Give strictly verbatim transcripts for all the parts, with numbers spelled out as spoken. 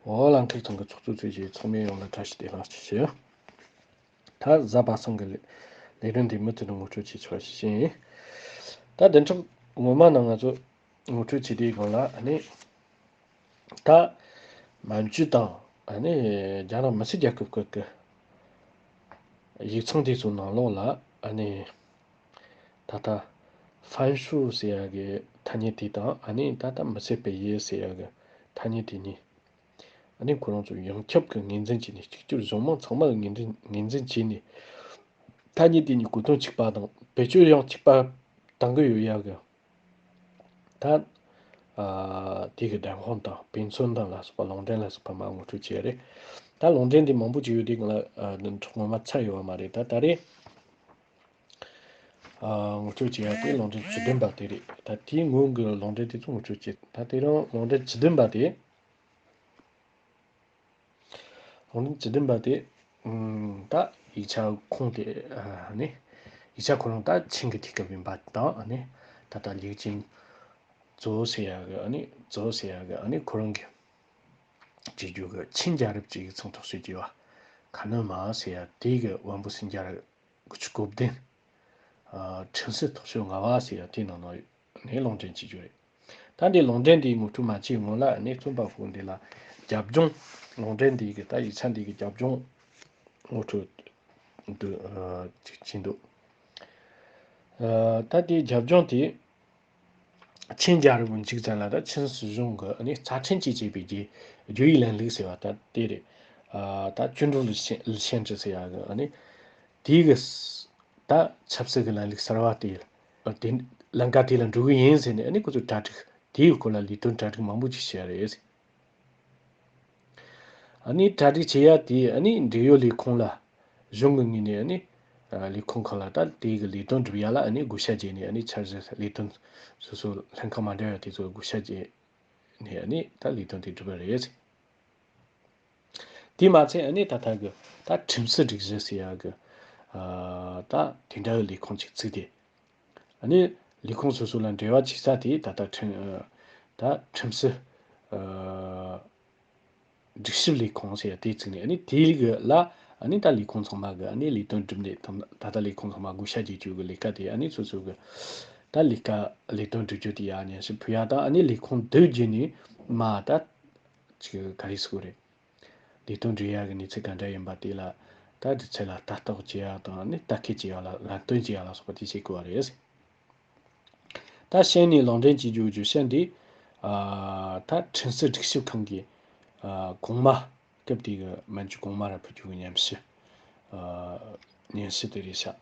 འོ་ལ་མཁས་ཚང་གི་ཚོགས་གཙོ་བཅས་ཀྱི་ཚོགས་མི་ཡོངས་ལ་བཀྲ་ཤིས་བདེ་ལེགས་ཞུ་ཞུ། ད་གཟའ་པ་སངས་ཀྱི་ལས་རིམ་འདི་མུ་མཐུད་དུ་ངོ་སྤྲོད་བྱེད་ཆོག་ཞུ་ཞིང་། ད་བདུན་ཕྲག་སྔོན་མ་ནང་ང་ཚོ་ངོ་སྤྲོད་བྱེད་དུས་སྒང་ལ་ཨ་ནི། ད་མན་ཇུ་དང་ཨ་ནི་རྒྱ་ནག་མི་སེར་རྒྱལ་ཁབ་ཀྱི་ཡིག་ཚང་དེ་ཚོའི་ནང་ལོགས་ལ་ཨ་ནི་ད་ལྟ་ཧྥན་ཧྲུའུ་ཟེར་ཡག་གི་ཐ་སྙད་དེ་དང་ཨ་ནི་ད་ལྟ་མི་སེར་སྤེལ་ཡུལ་ཟེར་ཡག་གི་ཐ་སྙད་དེ་གཉིས་ཨ་ནི་ཁོ་རང་ཚོ་ཡོངས་ཁྱབ་ཀྱི་ངོས་འཛིན་བྱས་ནས་གཅིག་གྱུར་གཞུང་མང་ཚང་མ་ལ་ངོས་འཛིན་ངོས་འཛིན་བྱས་ནས་ཐ་སྙད་དེ་གཉིས་གོ་དོན་གཅིག་པ་དང་བེད་སྤྱོད་ཡང་གཅིག་པ་གཏང་གི་ཡོད་ཡག་གི་ད། ཨ། དེ་གི་བདེན་དཔང་དང་དཔེ་མཚོན་དང་ལ་སོགས་པ་ལུང་འདྲེན་ལ་སོགས་པ་མར་ངོ་སྤྲོད་བྱས་རེད། ད་ལུང་འདྲེན་འདི་མང་པོ་ཅིག་ཡོད་དེ་གང་ལ་ཨ། ངོ་མ་ཚར་ཡོད་པ་མ་རེད། ད་ད་རེས་ཨ། ངོ་སྤྲོད་བྱེད་ཡ་དེ་ལུང་འདྲེན་བཅུ་བདུན་པ་དེ་རེད། ད་དེའི་སྔོན་གྱི་ལུང་འདྲེན་དེ་ཚོ་ངོ་སྤྲོད་བྱེད། ད་དེ་རིང་ལུང་འདྲེན་བཅུ་བདུན་པ་དེ། ལུང་འདྲེན་བཅུ་བདུན་པ་དེ། ཨམ། ད་ཡིག་ཆ་ཁུངས་དེ་ཨ་ནི། ཡིག་ཆ་ཁོ་རང་ད་ཆིན་གྱི་དུས་སྐབས་ཡིན་པ་དང་ཨ་ནི། ད་ལྟ་ལིའུ་ཅིན་ཙོ་ཟེར་ཡག་གི་ཨ་ནི་ཙོ་ཟེར་ཡག་གི་ཨ་ནི་ཁོ་རང་གི་བྱེད་རྒྱུ་གི་ཆིན་རྒྱལ་རབས་ཀྱི་ཡིག་ཚང་རྟོག་ཞིབ་ཀྱི་བ་ཁ་ནོན་མ་ཟེར་ཡག་དེ་གི་དབོན་པོ་སེང་རྒྱལ་རབས། དགུ་བཅུ་གོ་བདུན། ཨ། ཁྲིམས་སྲིད་རྟོག་ཞིབ་ལྔ་པ་ཟེར་ཡ་དེའི་ནང་ནས་ལུང་འདྲེན་བྱེད་རྒྱུ་རེད། ད་འདི་ལུང་འདྲེན་འདིའི་ངོ་སྤྲོད་མ་བྱས་སྔོན་ལ་ནས་རྩོམ་པ་པོ་འདི་ལ་རྒྱབ་ལྗོངས། ལུང་འདྲེན་འདི་གི་ད་ཡིག་ཆ་འདི་གི་རྒྱབ་ལྗོངས་ངོ་སྤྲོད་འདི་ཨ། ཅིག་བྱས་འདུག་ཨ། ད་དེའི་རྒྱབ་ལྗོངས་དེ། ཆིན་རྒྱལ་རབས་མཇུག་ཙམ་ལ་ད་ཆིན་སྲིད་གཞུང་གི་ཨ་ནི་རྩ་ཁྲིམས་ཀྱིས་བཅས་པའི་རྒྱའི་བརྗོད་ཡིག་ལམ་ལུགས་ཟེར་བ་ད་དེ་རེད། ཨ། ད་ཅུན་ཀྲུའུ་ལི་ཤན་ལི་ཤན་ཀྲི་ཟེར་ཡག་གི་ཨ་ནི་དེའི་གི་ད་ཆབ་སྲིད་ཀྱི་ལམ་ལུགས་གསར་བ་དེ་ཨ། དེ་ལམ་ཀ་དེ་ལ་འགྲོ་གི་ཡིན་ཟེར་ནས་ཨ་ནི་ཁོ་ཚོས་གྲ་སྒྲིག་དེའི་སྐོར་ལ་ལས་དོན་གྲ་སྒྲིག་མང་པོ་ཅིག་བྱས་རེད། ཨ་ནི་གྲ་སྒྲིག་བྱེད་ཡ་དེ་ཨ་ནི་འབྲེལ་ཡོད་ལས་ཁུངས་ལ་གཞུང་གི་ངོས་ནས་ཨ་ནི་ལས་ཁུངས་ཁག་ལ་ད་དེ་གི་ལས་དོན་སྒྲུབ་ཡ་ལ་ཨ་ནི་བགོ་བཤའ་བརྒྱབ་ནས་ཨ་ནི་འཆར་གཞི་ལས་དོན་སོ་སོ་ལྷན་ཁག་མ་འདྲ་བ་དེ་ཚོ་བགོ་བཤའ་བརྒྱབ་ནས་ཨ་ནི་ད་ལས་དོན་དེ་སྒྲུབ་པ་རེད། དེ་མ་ཚད་ཨ་ནི་ད་ལྟ་གི་ད་ཁྲིམས་སྲིད་སྒྲིག་གཞི་ཟེར་ཡ་གི་ཨ་ད་དེ་འདྲ་གི་ལས་ཁུངས་ཅིག་བཙུགས་ཏེ། ཨ་ནི་ལས་ཁུངས་སོ་སོ་ལ་འབྲེལ་བ་བྱེད་ས་དེ་ད་ལྟ་ཁྲིམས་ཨ་ད་ཁྲིམས་སྲིད་ཨ་སྒྲིག་ཞིབ་ལས་ཁུངས་ཟེར་ཡ་དེ་བཙུགས་ནས་ཨ་ནི་དེ་གི་ལ་ཨ་ནི་ད་ལས་ཁུངས་ཚང་མ་གི་ཨ་ནི་ལས་དོན་སྒྲུབ་ནས་ད་ད་ལྟ་ལས་ཁུངས་ཚང་མ་བགོ་བཤའ་བརྒྱབ་རྒྱུ་གི་ལས་ཀ་དེ་ཨ་ནི་སོ་སོ་གི་ད་ལས་ཀ་ལས་དོན་སྒྲུབ་རྒྱུ་དེ་ཡ་སྙན་ཞུ་ཕུལ་ཡ་དང་ཨ་ནི་ལས་ཁུངས་དེ་བརྒྱུད་ནས་མ་ད་ཅིག་ག་རེ་ཟེར་དགོས་རེད། ལས་དོན་སྒྲུབ་ཡག་གི་གནས་ཚུལ་ག་འདྲ་ཡིན་པ་དེ་ལ་ད་དུས་ཚོད་ལ་ལྟ་རྟོག་བྱེད་ཡག་དང་ནི་ལྟ་སྐྱེལ་བྱེད་ཡག་ལ་ལམ་སྟོན་བྱེད་ཡག་ལ་སོགས་པ་དེ་བྱེད་དགོས་པ་རེད། ད་གཞན་ནས་ལུང་འདྲེན་བྱེད་རྒྱུ་བརྗོད་བྱ་འདི་ཨ་ད་ཁྲིམས་སྲིད་སྒྲིག་ཞིབ་ཁང་གི་ཨ་གོང་མ་སྐབས་དེ་གི་མན་ཇུ་གོང་མ་ར་ཕུལ་རྒྱུ་གི་སྙན་ཞུ་ཨ་སྙན་ཞུ་དེ་རེད་ཤག་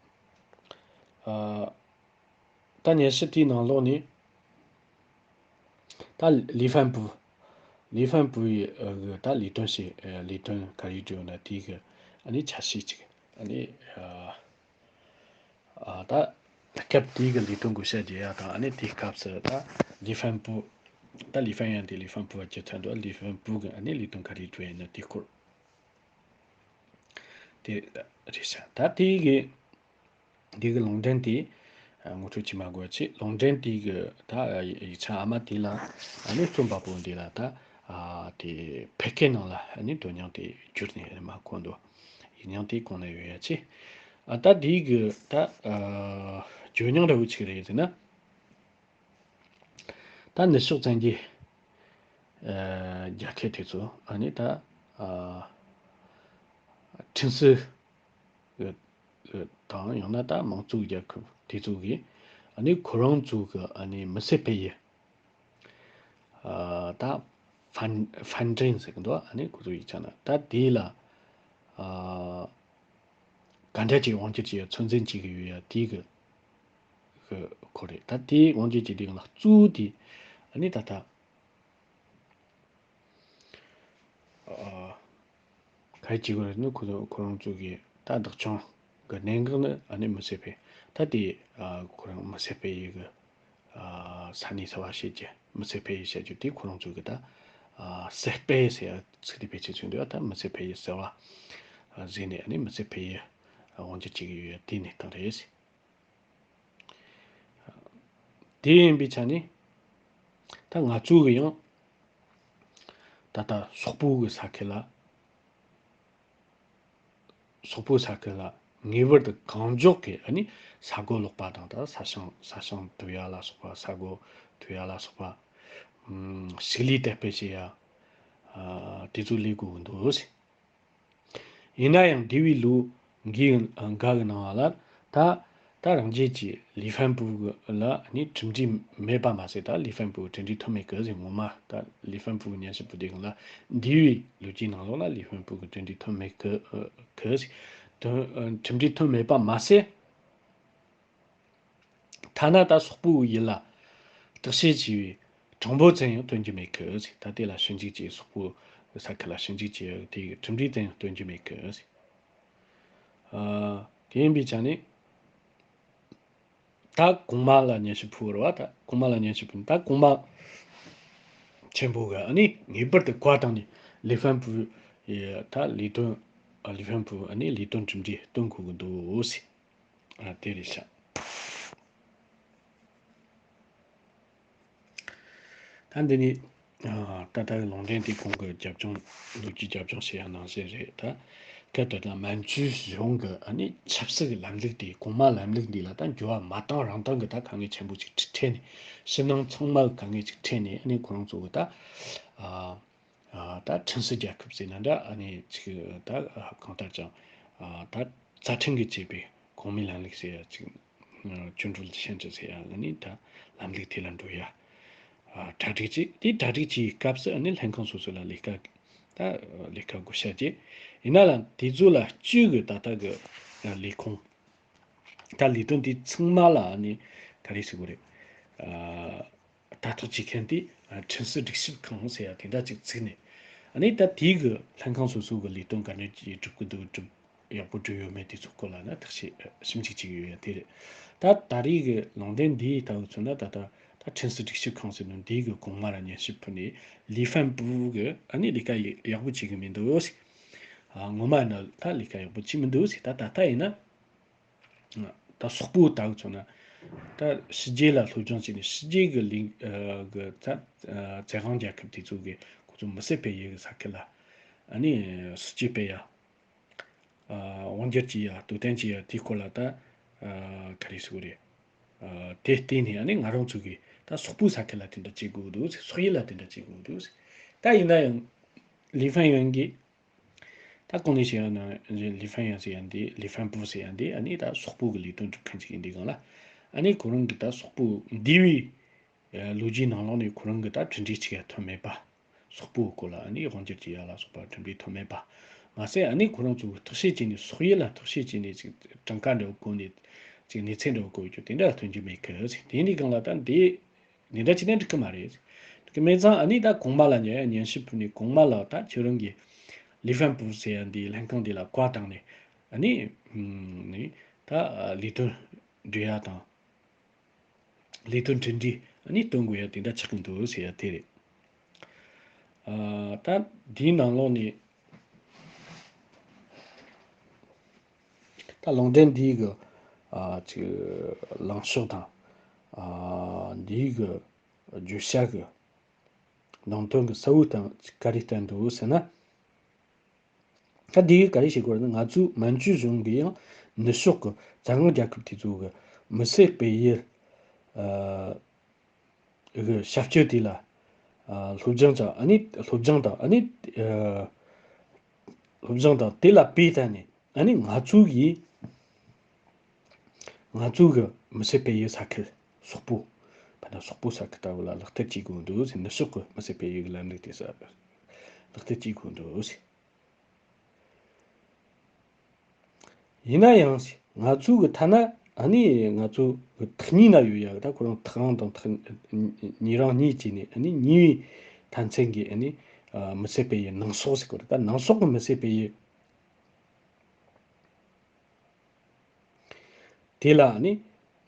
ཨ། ད་སྙན་ཞུ་དེའི་ནང་ལོགས་ནས་ད་ལི་ཧྥན་པུའུ། ལི་ཧྥན་པུའུ་ཡི་ཨ་གི་ད་ལས་དོན་ཞིག་ཨ་ལས་དོན་ག་རེ་བསྒྲུབས་ན་དེའི་གི་ཨ་ནི་ཆ་ཤས་ཅིག་ཨ་ནི་ཨ་ཨ་ད་སྐབས་དེའི་གི་ལས་དོན་བགོ་བཤའ་རྒྱག་ཡ་དང་ཨ་ནི་དེའི་སྐབས་སུ་ད་ལི་ཧྥན་པུའུ། ད་ལི་ཧྥན་ཡང་དེ་ལི་ཧྥན་པུའུ་བ་སྒྱུར་ཐལ་འདུག་ལི་ཧྥན་པུའུ་གི་ཨ་ནི་ལས་དོན་ག་རེ་བསྒྲུབས་ཡིན་ན་དེའི་སྐོར་དེ་རེད་ཤག་ད་དེའི་གི་འདི་གི་ལུང་འདྲེན་དེ་ཨ་ངོ་སྤྲོད་བྱེད་མ་དགོས་ཅི། ལུང་འདྲེན་དེ་གི་ད་ཡིག་ཆ་ཨ་མ་དེ་ལ་ཨ་ནི་རྩོམ་པ་པོ་འདི་ལ་ད་ཨ་དེ་ཕལ་སྐད་ནང་ལ་ཨ་ནི་དོན་སྙིང་དེ་བསྒྱུར་ནས་མར་བཀོད་འདུག་ཡིག་རྙིང་དེ་གོང་ན་ཡོད་ཡ་ཅི། ཨ་ད་དེ་གི་ད་ཨ་བརྗོད་སྙིང་འདྲ་བོ་ཅིག་རེད་ཟེར་ན། ད་ནུབ་ཕྱོགས་བཙན་རྒྱལ་ཨ་རྒྱལ་ཁབ་དེ་ཚོ་ཨ་ནི་ད་ཨ་ཁྲིམས་སྲིད་དང་ཡང་ན་ད་དམངས་གཙོའི་རྒྱལ་ཁབ་དེ་ཚོ་གིས་ཨ་ནི་ཁོ་རང་ཚོ་གི་ཨ་ནི་མི་སེར་སྤེལ་ཡུལ་ཨ་ད་ཧྥན་ཧྥན་ཀྲིན་ཟེར་གི་འདུག་ཨ་ནི་ཁོ་ཚོ་ཡིག་ཆ་ན་ད་དེ་ལ་ཨ་ག་འདྲ་ཅིག་དབང་སྒྱུར་བྱེད་ཡ་ཚོད་འཛིན་བྱེད་གི་ཡོད་ཡ་དེ་གི་གི་ཁོ་རེད། ད་དེ་དབང་སྒྱུར་བྱེད་དུས་ལ་གཙོ་བོ་དེ་ཨ་ནི་ད་ལྟ་ཨ་ག་རེ་བྱེད་དགོས་རེད་ནི་ཁོ་ཚོ་ཁོ་རང་ཚོ་གི་ད་བདག་སྐྱོང་གི་གནད་འགག་ནི་ཨ་ནི་མི་སེར་སྤེལ། ད་དེ་ཨ་ཁོ་རང་མི་སེར་སྤེལ་ཡི་གི་ཨ་ས་གནས་ཟེར་བ་བཤད་རྒྱུ། མི་སེར་སྤེལ་ཡུལ་བཤད་རྒྱུ་དེ་ཁོ་རང་ཚོ་གི་ད་ཨ་སེར་སྤེལ་ཟེར་ཡ་ཚིག་དེ་ཕལ་ཆེར་མཚོན་འདུག་ད་མི་སེར་སྤེལ་ཡུལ་ཟེར་བ་ཨ་ཟེར་ནས་ཨ་ནི་མི་སེར་སྤེལ་ཡུལ་དབང་སྒྱུར་བྱེད་ཀྱི་ཡོད་ཡ་དེ་གནས་སྟངས་རེད། དེ་ཡིན་པའི་ཆ་ནས་ད་ང་ཚོ་གི་ཡང་ ད་ལྟ་སོག་པོ་གི་ས་ཁུལ་ལ། སོག་པོའི་ས་ཁུལ་ལ་ངེས་པར་དུ་གང་མགྱོགས་ཀྱི་ཨ་ནི་ས་སྒོ་སློག་པ་དང་། ད་ས་ཞིང་ས་ཞིང་དུ་ཡ་ལ་སོགས་པ། ས་སྒོ་དུ་ཡ་ལ་སོགས་པ། ཨམ། ཕྱུགས་ལས་དར་སྤེལ་བྱེད་ཡ། ཨ། དེ་ཚོ་ལས་དགོས་ཀྱི་འདུག་ཟེར། ཡིན་ན་ཡང་འདས་པའི་ལོ་འགའི་འགའ་གི་ནང་ལ་ད། ད་རང་རྒྱལ་གྱི་ལི་ཧྥན་པུའུ་ལ་ནི་གྲུབ་འབྲས་མེད་པ་མ་ཟད། ད་ལི་ཧྥན་པུའུ་གྲུབ་འབྲས་ཐོན་མེད་གི་ཟེར། ངོ་མ་ད་ལི་ཧྥན་པུའུ་ཉན་ཞིབ་པུའུ་དེ་གང་ལ་འདས་པའི་ལོ་རྒྱུས་ནང་ལོགས་ལ་ལི་ཧྥན་པུའུ་གི་གྲུབ་འབྲས་ཐོན་མེད་གི་གི་ཟེར། ཐོན་གྲུབ་འབྲས་ཐོན་མེད་པ་མ་ཟད། ཐ་ན་ད་སོག་པོའི་ཡུལ་ལ་བརྟག་དཔྱད་བྱས་པའི་གྲངས་འབོར་ཙམ་ཡང་སྟོན་རྒྱུ་མེད་གི་ཟེར། ད་དེ་ལ་ཞིབ་འཇུག་བྱས། སོག་པོའི་ས་ཁུལ་ལ་ཞིབ་འཇུག་བྱས། དེ་གི་གྲུབ་འབྲས་ཙམ་ཡང་སྟོན་རྒྱུ་མེད་གི་ཟེར། ཨ། དེ་ཡིན་པའི་ཆ་ནས་ད་གོང་མ་ལ་ཉན་ཞིབ་པུའུ་རེད་བ། ད་གོང་མ་ལ་ཉན་ཞིབ་པུའུ། ད་གོང་མ་ཆེན་པོ་གི་ཨ་ནི་ངེས་པར་དུ་བཀའ་བཏང་ནས་ལི་ཧྥན་པུའུ་ཡི་ད་ལས་དོན། ཨ། ལི་ཧྥན་པུའུ་ཨ་ནི་ལས་དོན་གྲུབ་འབྲས་སྟོན་དགོས་ཀྱི་འདུག་ཟེར། ཨ། དེ་རེད་ཤག། ད་འདི་ནི། ཨ། ད་ལྟ་གི་ལུང་འདྲེན་དེ་གོང་གི་རྒྱབ་ལྗོངས། ལོ་རྒྱུས་རྒྱབ་ལྗོངས་བཤད་ཡ་ནང་བཞིན་རེད། ད་གལ་ཏེ་ད་མན་ཇུ་གཞུང་གི་ཨ་ནི་ཆབ་སྲིད་ཀྱི་ལམ་ལུགས་དེ། གོང་མ་ལམ་ལུགས་འདི་ལ་ད་འགྱུར་བ་མ་བཏང་རང་བཏང་གི་ད་དཀའ་ངལ་ཆེན་པོ་ཅིག་འཕྲད་ནས། ཕྱི་ནང་ཚང་མ་གི་དཀའ་ངལ་ཅིག་འཕྲད་ནས། ཨ་ནི་ཁོ་རང་ཚོ་གི་ད། ཨ། ཨ། ད་ཁྲིམས་སྲིད་རྒྱལ་ཁབ་ཟེར་ན་འདྲ། ཨ་ནི་ཅིག་ད་གང་ལྟར་ཀྱང་། ཨ། ད་རྩ་ཁྲིམས་ཀྱིས་བཅས་པའི་གོང་མའི་ལམ་ལུགས་ཟེར་ཡ་ཅིག། ཨ། 君主立宪制 ཟེར་ཡ་ལ་ནི་ད་ལམ་ལུགས་དེ་ལ་འགྲོ་ཡ། ཨ། གྲ་སྒྲིག་བྱས། དེ་གྲ་སྒྲིག་བྱེད་སྐབས་སུ་ཨ་ནི་ལྷན་ཁང་སོ་སོ་ལ་ལས་ཀ། ད་ལས་ཀ་བགོ་བཤའ་བྱས། ཡིན་ན་ལ་དེ་ཚོ་ལ་སྤྱི་གི་ད་ལྟ་གི་ལས་ཁུངས། ད་ལས་དོན་དེ་ཚང་མ་ལ་ཨ་ནི་ག་རེ་ཟེར་དགོས་རེད། ཨ། ལྟ་རྟོག་བྱེད་མཁན་དེ། ཨ། ཁྲིམས་སྲིད་སྒྲིག་ཞིབ་ཁང་ཟེར་ཡ་དེ་འདྲ་ཅིག་བཙུགས་ནས། ཨ་ནི་ད་དེའི་གི་ལྷན་ཁང་སོ་སོ་གི་ལས་དོན་ག་འདྲ་ཅིག་སྒྲུབ་ཀྱི་འདུག། སྒྲུབ། ཡག་པོ་སྒྲུབ་ཡོད་མེད་དེ་ཚོ་སྐོར་ལ་ནི་བརྟག་དཔྱད། ཞིབ་འཇུག་བྱེད་ཀྱི་ཡོད་ཡ་དེ་རེད། ད་ད་རེས་ཀྱི་ལུང་འདྲེན་འདིའི་ལྟ་བུ་མཚོན་ན། ད་ལྟ་ད་ཁྲིམས་སྲིད་སྒྲིག་ཞིབ་ཁང་ཟེར་ནོ་འདིའི་གི་གོང་མ་ལ་ཉན་ཞིབ་ཕུལ་ནས་ལི་ཧྥན་པུའུ་གི་ཨ་ནི་ལས་ཀ་ཡག་པོ་བྱེད་ཀྱི་མི་འདུག་ཟེར། ཨ། ངོ་མ་ནི་ད་ལས་ཀ་ཡག་པོ་བྱེད་མི་འདུག་ཟེར། ད་ད་ལྟ་ཡིན་ན། ད་སོག་པོའི་ལྟ་བུ་མཚོན་ན། ད་ཕྱི་རྒྱལ་ལ་སློབ་སྦྱོང་བྱས་ནས་ཕྱི་རྒྱལ་གྱི་ལི། ཨ། གི་ད། ཨ། བཙན་དབང་རྒྱལ་ཁབ་དེ་ཚོ་གིས་ཁོ་ཚོ་མི་སེར་སྤེལ་ཡས་ཀྱི་ས་ཁུལ་ལ་ཨ་ནི་སྲིད་ཇུས་སྤེལ་ཡ། ཨ། དབང་སྒྱུར་བྱེད་ཡ། དོ་དམ་བྱེད་ཡ་དེའི་སྐོར་ལ་ད། ཨ། ག་རེ་ཟེར་དགོས་རེད། ཨ། དེ་བརྟེན་ནས་ཨ་ནི་ང་རང་ཚོ་གིས་ད་སོག་པོའི་ས་ཁུལ་ལ་དེ་འདྲ་བྱེད་དགོས་འདུག་ཟེར། སོག་ཡུལ་ལ་དེ་འདྲ་བྱེད་དགོས་འདུག་ཟེར། ད་ཡིན་ན་ཡང་ལི་ཧྥན་ཡོན་གྱིས། ད་གོང་ནས་བཤད་ཡ་ནང་བཞིན་ལི་ཧྥན་ཡོན་ཟེར་ཡ་འདི། ལི་ཧྥན་པུའུ་ཟེར་ཡ་འདི་ཨ་ནི་ད་སོག་པོ་གི་ལས་དོན་སྒྲུབ་མཁན་ཅིག་ཡིན་དུས་སྒང་ལ། ཨ་ནི་ཁོ་རང་གི་ད་སོག་པོ་འདས་པའི་ལོ་རྒྱུས་ནང་ལོགས་ནས་ཁོ་རང་གི་ད་གྲུབ་འབྲས་ཅིག་ཡང་ཐོན་མེད་པ། སོག་པོའི་སྐོར་ལ་ཨ་ནི་དབང་སྒྱུར་བྱེད་ཡ་ལ་སོགས་པ་གྲུབ་འབྲས་ཐོན་མེད་པ་མ་ཟད། ཨ་ནི་ཁོ་རང་ཚོ་གིས་བརྟག་དཔྱད་བྱས་ནས། སོག་ཡུལ་ལ་བརྟག་དཔྱད་བྱས་ནས་ཅིག་གྲངས་ཀ་འདྲ་བོ་བཀོད་ནས། ཅིག་གནས་ཚད་འདྲ་བོ་བཀོད་ཡོད་ཀྱང་དེ་འདྲ་ཐོན་རྒྱུ་མེད་གི་ཟེར། དེ་འདྲའི་སྒང་ལ་ད་འདི་འདི་འདྲ་བྱས་ན་འགྲིག་གི་མ་རེད། འགྲིག་གི་མེད་ཙང་ཨ་ནི་ད་གོང་མ་ལ་ཉན་ཡ། ཉན་ཞིབ་ཕུལ་ནས་གོང་མ་ལ་ད་ཁྱེད་རང་གིས་ལི་ཧྥན་པུའུ་ཟེར་ཡ་འདི་ལྷན་ཁང་འདི་ལ་བཀའ་བཏང་ནས། ཨ་ནི་ནི་ད་ལས་དོན་སྒྲུབ་ཡ་དང་། ལས་དོན་གྲུབ་འབྲས་ཨ་ནི་སྟོན་དགོས་ཡ་དེ་འདྲ་ཆགས་ཀྱི་འདུག་ཟེར་ཡ་དེ་རེད། ཨ། ད་འདིའི་ནང་ལོགས་ནས་ད་ལུང་འདྲེན་འདིའི་གི། ཨ། ཅིག་ལངས་ཕྱོགས་དང་། ཨ། འདིའི་གི་བརྗོད་བྱ་གི་ནང་དོན་གི་གསལ་བོ་དང་ག་རེ་བསྟན་འདུག་ཟེར་ན། ད་འདི་ག་རེ་བྱེད་དགོས་རེད་ན། ང་ཚོའི་མན་ཇུ་གཞུང་གིས་ཡང་ནུབ་ཕྱོགས་ཀྱི་བཙན་དབང་རྒྱལ་ཁབ་དེ་ཚོ་གི་མི་སེར་སྤེལ་ཡུལ། ཨ། གི་ཞབས་ཞུ་དེ་ལ། ཨ། སློབ་སྦྱོང་དང་། ཨ་ནི་སློབ་སྦྱོང་དང་། ཨ་ནི། ཨ། སློབ་སྦྱོང་དང་དེ་ལ་དཔེ་བལྟས་ནས། ཨ་ནི་ང་ཚོ་གིས། ང་ཚོ་གི་མི་སེར་སྤེལ་ཡུལ་ས་ཁུལ་སོག་པོ། བར་ན་སོག་པོ་ས་ཁུལ་ལྟ་བུ་ལ་ལག་བསྟར་བྱེད་དགོས་འདུག་ཟེར། ནུབ་ཕྱོགས་ཀྱི་མི་སེར་སྤེལ་ཡུལ་གྱི་ལམ་ལུགས་དེ་ས་ལག་བསྟར་བྱེད་དགོས་འདུག་ཟེར། ཡིན་ན་ཡང་ང་ཚོའི་གི་ཐ་ན་ཨ་ནི་ང་ཚོ་གི་ཐག་ཉེ་ན་ཡོད་ཡ་གི། ད་ཁོ་རང་ཐག་རིང་དང་ཐག་ཉེ་རིང་གཉིས་བྱས་ནས། ཨ་ནི་ཉེ་བའི་མཐའ་མཚན་གྱི་ཨ་ནི་མི་སེར་སྤེལ་ཡུལ་ནང་སོག་ཟེར་གོ་རེད། ད་ནང་སོག་གི་མི་སེར་སྤེལ་ཡུལ། དེ་ལ་ནི་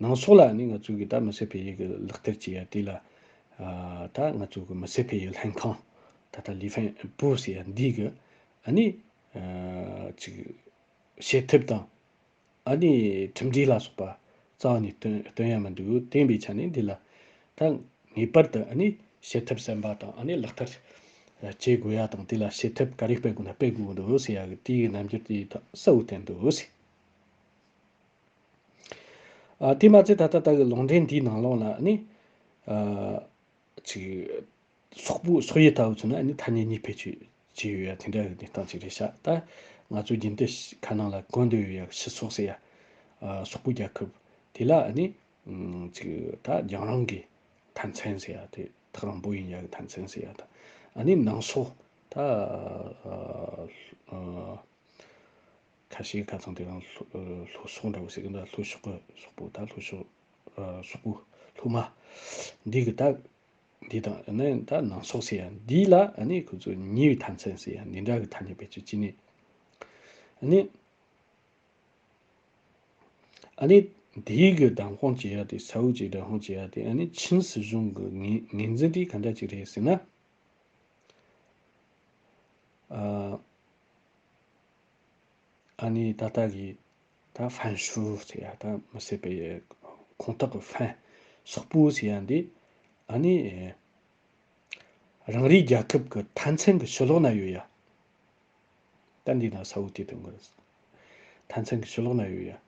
ནང་སོག་ལ་ནི་ང་ཚོའི་གི་ད་མི་སེར་སྤེལ་ཡུལ་གི་ལག་བསྟར་བྱེད་ཡ་དེ་ལ། ཨ། ད་ང་ཚོའི་གི་མི་སེར་སྤེལ་ཡུལ་ལྷན་ཁང་། ད་ལྟ་ལི་ཧྥན་པུའུ་ཟེར་ཡ་འདི་གི་ཨ་ནི། ཨ། ཅིག་བྱེད་ཐབས་དང་། ཨ་ནི་གྲུབ་འབྲས་ལ་སོགས་པ་རྩ་བ་ནས་སྟོན་སྟོན་ཡ་མི་འདུག། དེ་ཡིན་པའི་ཆ་ནས་འདི་ལ་ད་ངེས་པར་དུ་ཨ་ནི་བྱེད་ཐབས་གསར་པ་དང་། ཨ་ནི་ལག་བསྟར་ བྱེད་དགོས་ཡ་དང་། དེ་ལ་བྱེད་ཐབས་ག་རེ་སྤེལ་དགོས་ན་སྤེལ་དགོས་འདུག་ཟེར་ཡ་གི་དེའི་རྣམ་འགྱུར་དེ་གསལ་བོ་བསྟན་འདུག་ཟེར། ཨ། དེ་མ་ཚད་ད་ལྟ་ད་གི་ལུང་འདྲེན་འདིའི་ནང་ལོགས་ལ་ནི། ཨ། ཅིག་སོག་པོ་སོག་ཡུལ་ལྟ་བུ་ཚོ་ན་ནི་ཐ་སྙད་གཉིས་བེད་སྤྱོད་བྱས་ཡོད་ཡ་དེ་འདྲ་གི་གནས་སྟངས་ཅིག་རེད་ཤག་ད་ང་ཚོ་རྒྱུན་དུ་ཁ་ནང་ལ་གོ་འདོད་ཡོད་ཡ་ཕྱི་སོག་ཟེར་ཡ། ཨ། སོག་པོའི་རྒྱལ་ཁབ་དེ་ལ་ནི། ཨ། ཅིག་ད་རྒྱང་རིང་གི་མཐའ་མཚན་ཟེར་ཡ་དེ། ཐག་རིང་པོ་ཡིན་ཡ་གི་མཐའ་མཚན་ཟེར་ཡ་ད། ཨ་ནི་ནང་སོག་ད། ཨ། ཨ། ཁ་ཤས་ཁ་ཚང་དེ་རང་ལྷོ་ལྷོ་སོག་འདྲ་བོ་ཟེར་གི་འདུག་ལྷོ་ཕྱོགས་གི་སོག་པོ་ད་ལྷོ་ཕྱོགས། ཨ། སོག་པོ་ལྷོ་མ་འདི་གི་ད། འདི་དང་ཨ་ནི་ད་ནང་སོག་ཟེར་ཡ་འདི་ལ་ཨ་ནི་ཁོ་ཚོ་ཉེ་བའི་མཐའ་མཚན་ཟེར་ཡ་འདི་འདྲ་གི་ཐ་སྙད་བེད་སྤྱོད་བྱས་ནས། ཨ་ནི། ཨ་ནི་དེའི་གི་བདམས་དཔང་བྱེད་ཡ་དེ། ས་འོག་གི་བདམས་དཔང་བྱེད་ཡ་དེ་ཨ་ནི་ཆིན་སྲིད་གཞུང་གི་ངོས་ངོས་འཛིན་དེ་ག་འདྲ་ཅིག་རེད་ཟེར་ན། ཨ། ཨ་ནི་ད་ལྟ་གི་ད་ཧྥན་ཧྲུའུ་ཟེར་ཡ་ད་མི་སེར་སྤེལ་ཡུལ་ཁོངས་གཏོགས་གི་ཧྥན་སོག་པོ་ཟེར་ཡ་འདི་ཨ་ནི་རང་རེའི་རྒྱལ་ཁབ་ཀྱི་མཐའ་མཚམས་ཀྱི་ཕྱི་ལོགས་ན་ཡོད་ཡ། ད་འདི་ན་ས་འོག་དེ་དོན་གི་རེད། མཐའ་མཚམས་ཀྱི་ཕྱི་ལོགས་ན་ཡོད་ཡ།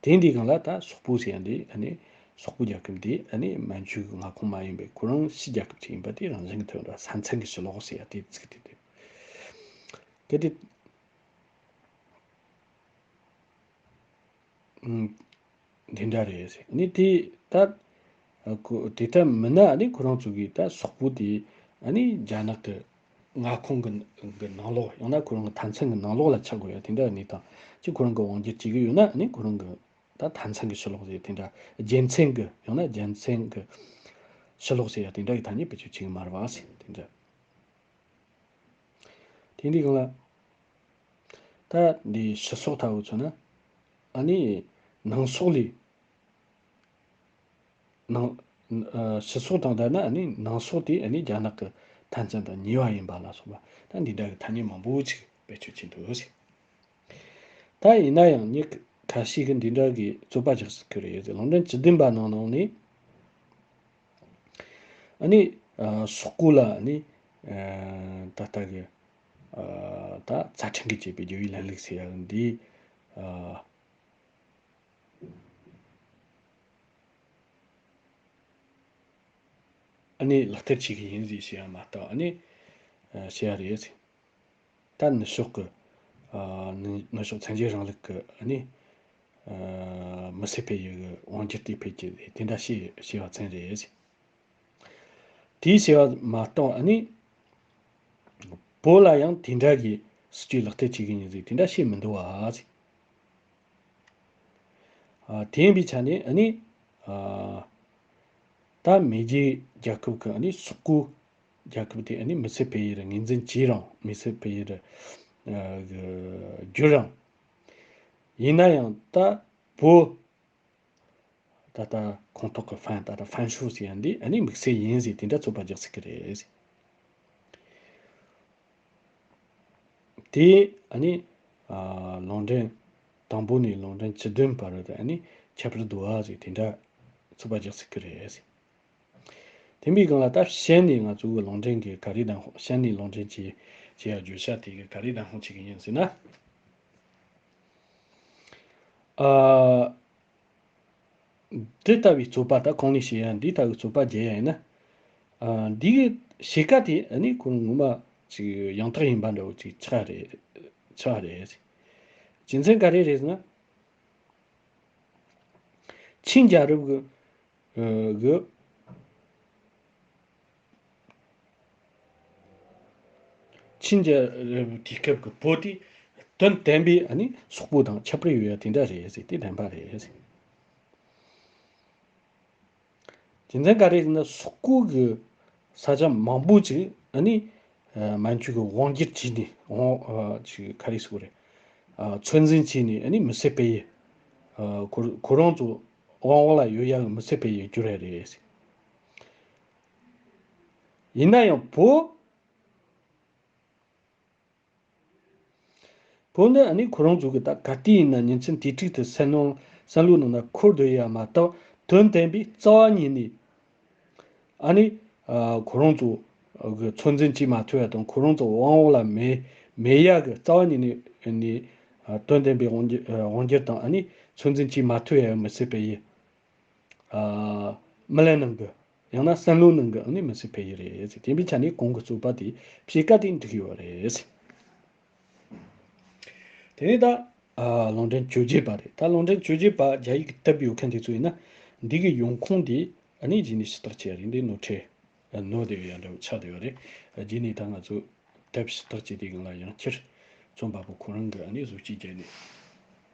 དེ་འདི་སྒང་ལ་ད་སོག་པོ་ཟེར་ཡ་འདི་ཨ་ནི་སོག་པོ་རྒྱལ་ཁབ་འདི་ཨ་ནི་མན་ཇུའི་མངའ་ཁོངས་མ་ཡིན་པའི་ཁོ་རང་ཕྱི་རྒྱལ་ཁབ་ཅིག་ཡིན་པ་དེ་རང་བཞིན་གྱི་དོན་རེད། ས་མཚམས་ཀྱི་ཕྱི་ལོགས་ཟེར་ཡ་དེ་ཚིག་དེ་དེ་གལ་ཏེ། ཨུམ། དེ་འདྲ་རེད། ནི་དེ་ད། ཨ། ཁོ་དེ་ལྟར་མིན་ན་ཨ་ནི་ཁོ་རང་ཚོ་གིས་ད་སོག་པོ་དེ་ཨ་ནི་རྒྱ་ནག་གི་མངའ་ཁོངས་ཀྱི་གི་ནང་ལོགས། ཡང་ན་ཁོ་རང་གི་མཐའ་མཚམས་ཀྱི་ནང་ལོགས་ལ་ཆགས་དགོས་ཡ་དེ་འདྲ་གནས་སྟངས་ཅིག་ཁོ་རང་གིས་དབང་སྒྱུར་བྱེད་ཀྱི་ཡོད་ན། ཨ་ནི་ཁོ་རང་གི་ད་མཐའ་མཚམས་ཀྱི་ཕྱི་ལོགས་ཟེར་དེ་འདྲ། རྒྱལ་མཚན་གྱི། ཡང་ན་རྒྱལ་མཚན་གྱི་ཕྱི་ལོགས་ཟེར་ཡ་དེ་འདྲ་གི་ཐ་སྙད་བེད་སྤྱོད་བྱེད་ཀྱི་མ་རེད་པ་ཟེར་དེ་འདྲ། དེ་འདི་སྒང་ལ། ད་འདི་ཕྱི་སོག་ལྟ་བུ་མཚོན་ན། ཨ་ནི་ནང་སོག་ལས། ནང་། ཨ། ཕྱི་སོག་དང་ལྡན་ན་ཨ་ནི་ནང་སོག་དེ་ཨ་ནི་རྒྱ་ནག་གི་མཐའ་མཚམས་དང་ཉེ་བ་ཡིན་པ་ལ་སོགས་པ། ད་འདི་འདྲ་གི་ཐ་སྙད་མང་པོ་ཅིག་བེད་སྤྱོད་བྱེད་འདུག་ཟེར། ད་ཡིན་ན་ཡང་མི་ཁ་ཤས་ཀྱིས་འདི་འདྲ་གི་རྩོད་པ་རྒྱག་སྲིད་ཀྱི་རེད། ལུང་འདྲེན་བཅུ་བདུན་པ་ནང་ནང་ནས། ཨ་ནི། ཨ། སོག་པོ་ལ་ཨ་ནི། ཨ། ད་ལྟ་གི། ཨ། ད་རྩ་ཁྲིམས་ཀྱིས་བཅད་པའི་རྒྱལ་བའི་ལམ་ལུགས་ཟེར་ཡ་འདི། ཨ། ཨ་ནི་ལག་བསྟར་བྱེད་ཀྱི་ཡིན་ཟེར་བཤད་ཡ་མ་གཏོགས། ཨ་ནི། ཨ། བཤད་ཡ་རེད། ད་ནུབ་ཕྱོགས་ཀྱི། ཨ། ནུབ་ནུབ་ཕྱོགས་བཙན་རྒྱལ་རིང་ལུགས་ཀྱི་ཨ་ནི། ཨ། མི་སེར་སྤེལ་ཡུལ་གྱི་དབང་སྒྱུར་དེ་སྤེལ་གྱི་རེད། དེ་འདྲ་བཤད་བཤད་པ་ཙམ་རེད། དེའི་བཤད་པ་མ་གཏོགས་ཨ་ནི། བོད་ལ་ཡང་དེ་འདྲ་གི་སྲིད་ཇུས་ལག་བསྟར་བྱེད་ཀྱི་ཡིན་ཟེར་དེ་འདྲ་བཤད་མི་འདུག་པ། ཨ། དེ་ཡིན་པའི་ཆ་ནས་ཨ་ནི། ཨ། ད་མེས་རྒྱལ་རྒྱལ་ཁབ་ཀྱི་ཨ་ནི་སོག་པོ་རྒྱལ་ཁབ་དེ་ཨ་ནི་མི་སེར་སྤེལ་ཡུལ་ངོས་འཛིན་བྱས་རུང་། མི་སེར་སྤེལ་ཡུལ། ཨ། གི་བསྒྱུར་རུང་། ཡིན་ན་ཡང་ད་བོད་ད་ལྟ་ཁོངས་གཏོགས་ཀྱི་ཧྥན། ད་ལྟ་ཧྥན་ཧྲུའུ་ཟེར་ཡ་འདི་ཨ་ནི་དམིགས་བསལ་ཡིན་ཟེར་དེ་འདྲ་རྩོད་པ་རྒྱག་སྲིད་ཀྱི་རེད། དེ་ཨ་ནི། ཨ། ལུང་འདྲེན་དང་པོ་ནས་ལུང་འདྲེན་བཅུ་བདུན་བར་དུ་ཨ་ནི་ཁྱད་པར་འདུག་པ་ཟེར་དེ་འདྲ་རྩོད་པ་རྒྱག་སྲིད་ཀྱི་རེད། དེ་འདི་སྒང་ལ་ད་གཞན་ནས་ང་ཚོ་གི་ལུང་འདྲེན་གྱི་ག་རེ་བདམས་དཔང་། གཞན་ནས་ལུང་འདྲེན་བྱེད་བྱེད་ཡ་བརྗོད་བྱ་དེ་གི་ག་རེ་བདམས་དཔང་བྱེད་ཀྱི་ཡིན་ཟེར་ན། ཨ། འདི་ལྟ་བུའི་རྩོད་པ། ད་གོང་ནས་བཤད་ཡ་འདི་ལྟ་བུའི་རྩོད་པ་རྒྱག་ཡ་ཡིན་ན། ཨ། འདི་གི་ཕྱེད་ཀ་དེ་ཨ་ནི་ཁོ་ངོ་མ་ཅིག་ཡང་དག་ཡིན་པ་འདྲ་བོ་ཅིག་ཆགས་རེད། ཆགས་རེད། རྒྱུ་མཚན་ག་རེ་རེད་ཟེར་ན། ཆིན་རྒྱལ་རབས་ཀྱི། ཨ། གི། ཆིན་རྒྱལ་རབས་དུས་སྐབས་ཀྱི་བོད་དེ་དོན་དམ་པའི་ཨ་ནི་སོག་པོ་དང་ཁྱད་པར་ཡོད་ཡ་དེ་འདྲ་རེད་ཟེར། དེ་བདེན་པ་རེད་ཟེར། རྒྱུ་མཚན་ག་རེ་ཟེར་ན། སོག་པོ་གི་ས་ཆ་མང་པོ་ཅིག་ཨ་ནི། ཨ། མན་ཇུ་གིས་དབང་སྒྱུར་བྱས་ནས། དབང་། ཨ། ཅིག་ག་རེ་ཟེར་དགོས་རེད། ཨ། ཚོད་འཛིན་བྱས་ནས་ཨ་ནི་མི་སེར་སྤེལ་ཡུལ། ཨ། ཁོ་ཁོ་རང་ཚོ་དབང་འོག་ལ་ཡོད་ཡ་གི་མི་སེར་སྤེལ་ཡུལ་གྱུར་ཡ་རེད། ཡིན་ན་ཡང་བོད། བོད་ནི་ཨ་ནི་ཁོ་རང་ཚོ་གི་ད་ག་དུས་ཡིན་ན་ཉིན་མཚན་དུས་དྲུག་ཏུ་བསམ་བློ་བསམ་བློའི་ནང་ན་འཁོར་སྡོད་ཡ་མ་གཏོགས། དོན་དམ་པའི་རྩ་བ་ཉིད་ནས་ཨ་ནི། ཨ། ཁོ་རང་ཚོ་ གི་ཚོད་འཛིན་བྱེད་མ་ཐུབ་ཡ་དང་ཁོ་རང་ཚོ་དབང་འོག་ལ་མེད་མེད་ཡ་གི་རྩ་བ་ཉིད་ནས་ནི་དོན་ལྡན་པའི་དབང་སྒྱུར་དབང་སྒྱུར་དང་ཨ་ནི་ཚོད་འཛིན་བྱེད་མ་ཐུབ་ཡ་མི་སྲིད་པ་ཡིན། ཨ། རྨི་ལམ་ནང་གི་ཡང་ན་བསམ་བློ་ནང་གི་ཨ་ནི་མི་སྲིད་པ་ཡིན་རེད་ཟེར། དེ་འདྲའི་ཆ་ནས་གོང་གི་རྩོད་པ་དེ་ཕྱེད་ཀ་དེ་འགྲིག་ཡོད་རེད་ཟེར། དེ་ནས་ད་ཨ། ལུང་འདྲེན་བཅོ་བརྒྱད་པ་རེད། ད་ལུང་འདྲེན་བཅོ་བརྒྱད་པ་རྒྱ་ཡིག་གི་དེབ་ཡོད་མཁན་དེ་ཚོ་ཡིན་ན་འདི་གི་ཡོང་ཁུངས་དེ་ཨ་ནི་རྗེས་ནས་ཞུ་དག་བྱས་རེད། འདི་ནོར་འཁྲུལ་ནོར་བསྡད་ཡོད་ཡ་འདྲ་བོ་ཆགས་བསྡད་ཡོད་རེད། རྗེས་ནས་ད་ང་ཚོ་དེབ་ཞུ་དག་བྱས་དེ་གང་ལ་ཡང་ཁྱེར་རྩོམ་པ་པོ་ཁོ་རང་གི་ཨ་ནི་བཟོ་བཅོས་བརྒྱབ་ནས།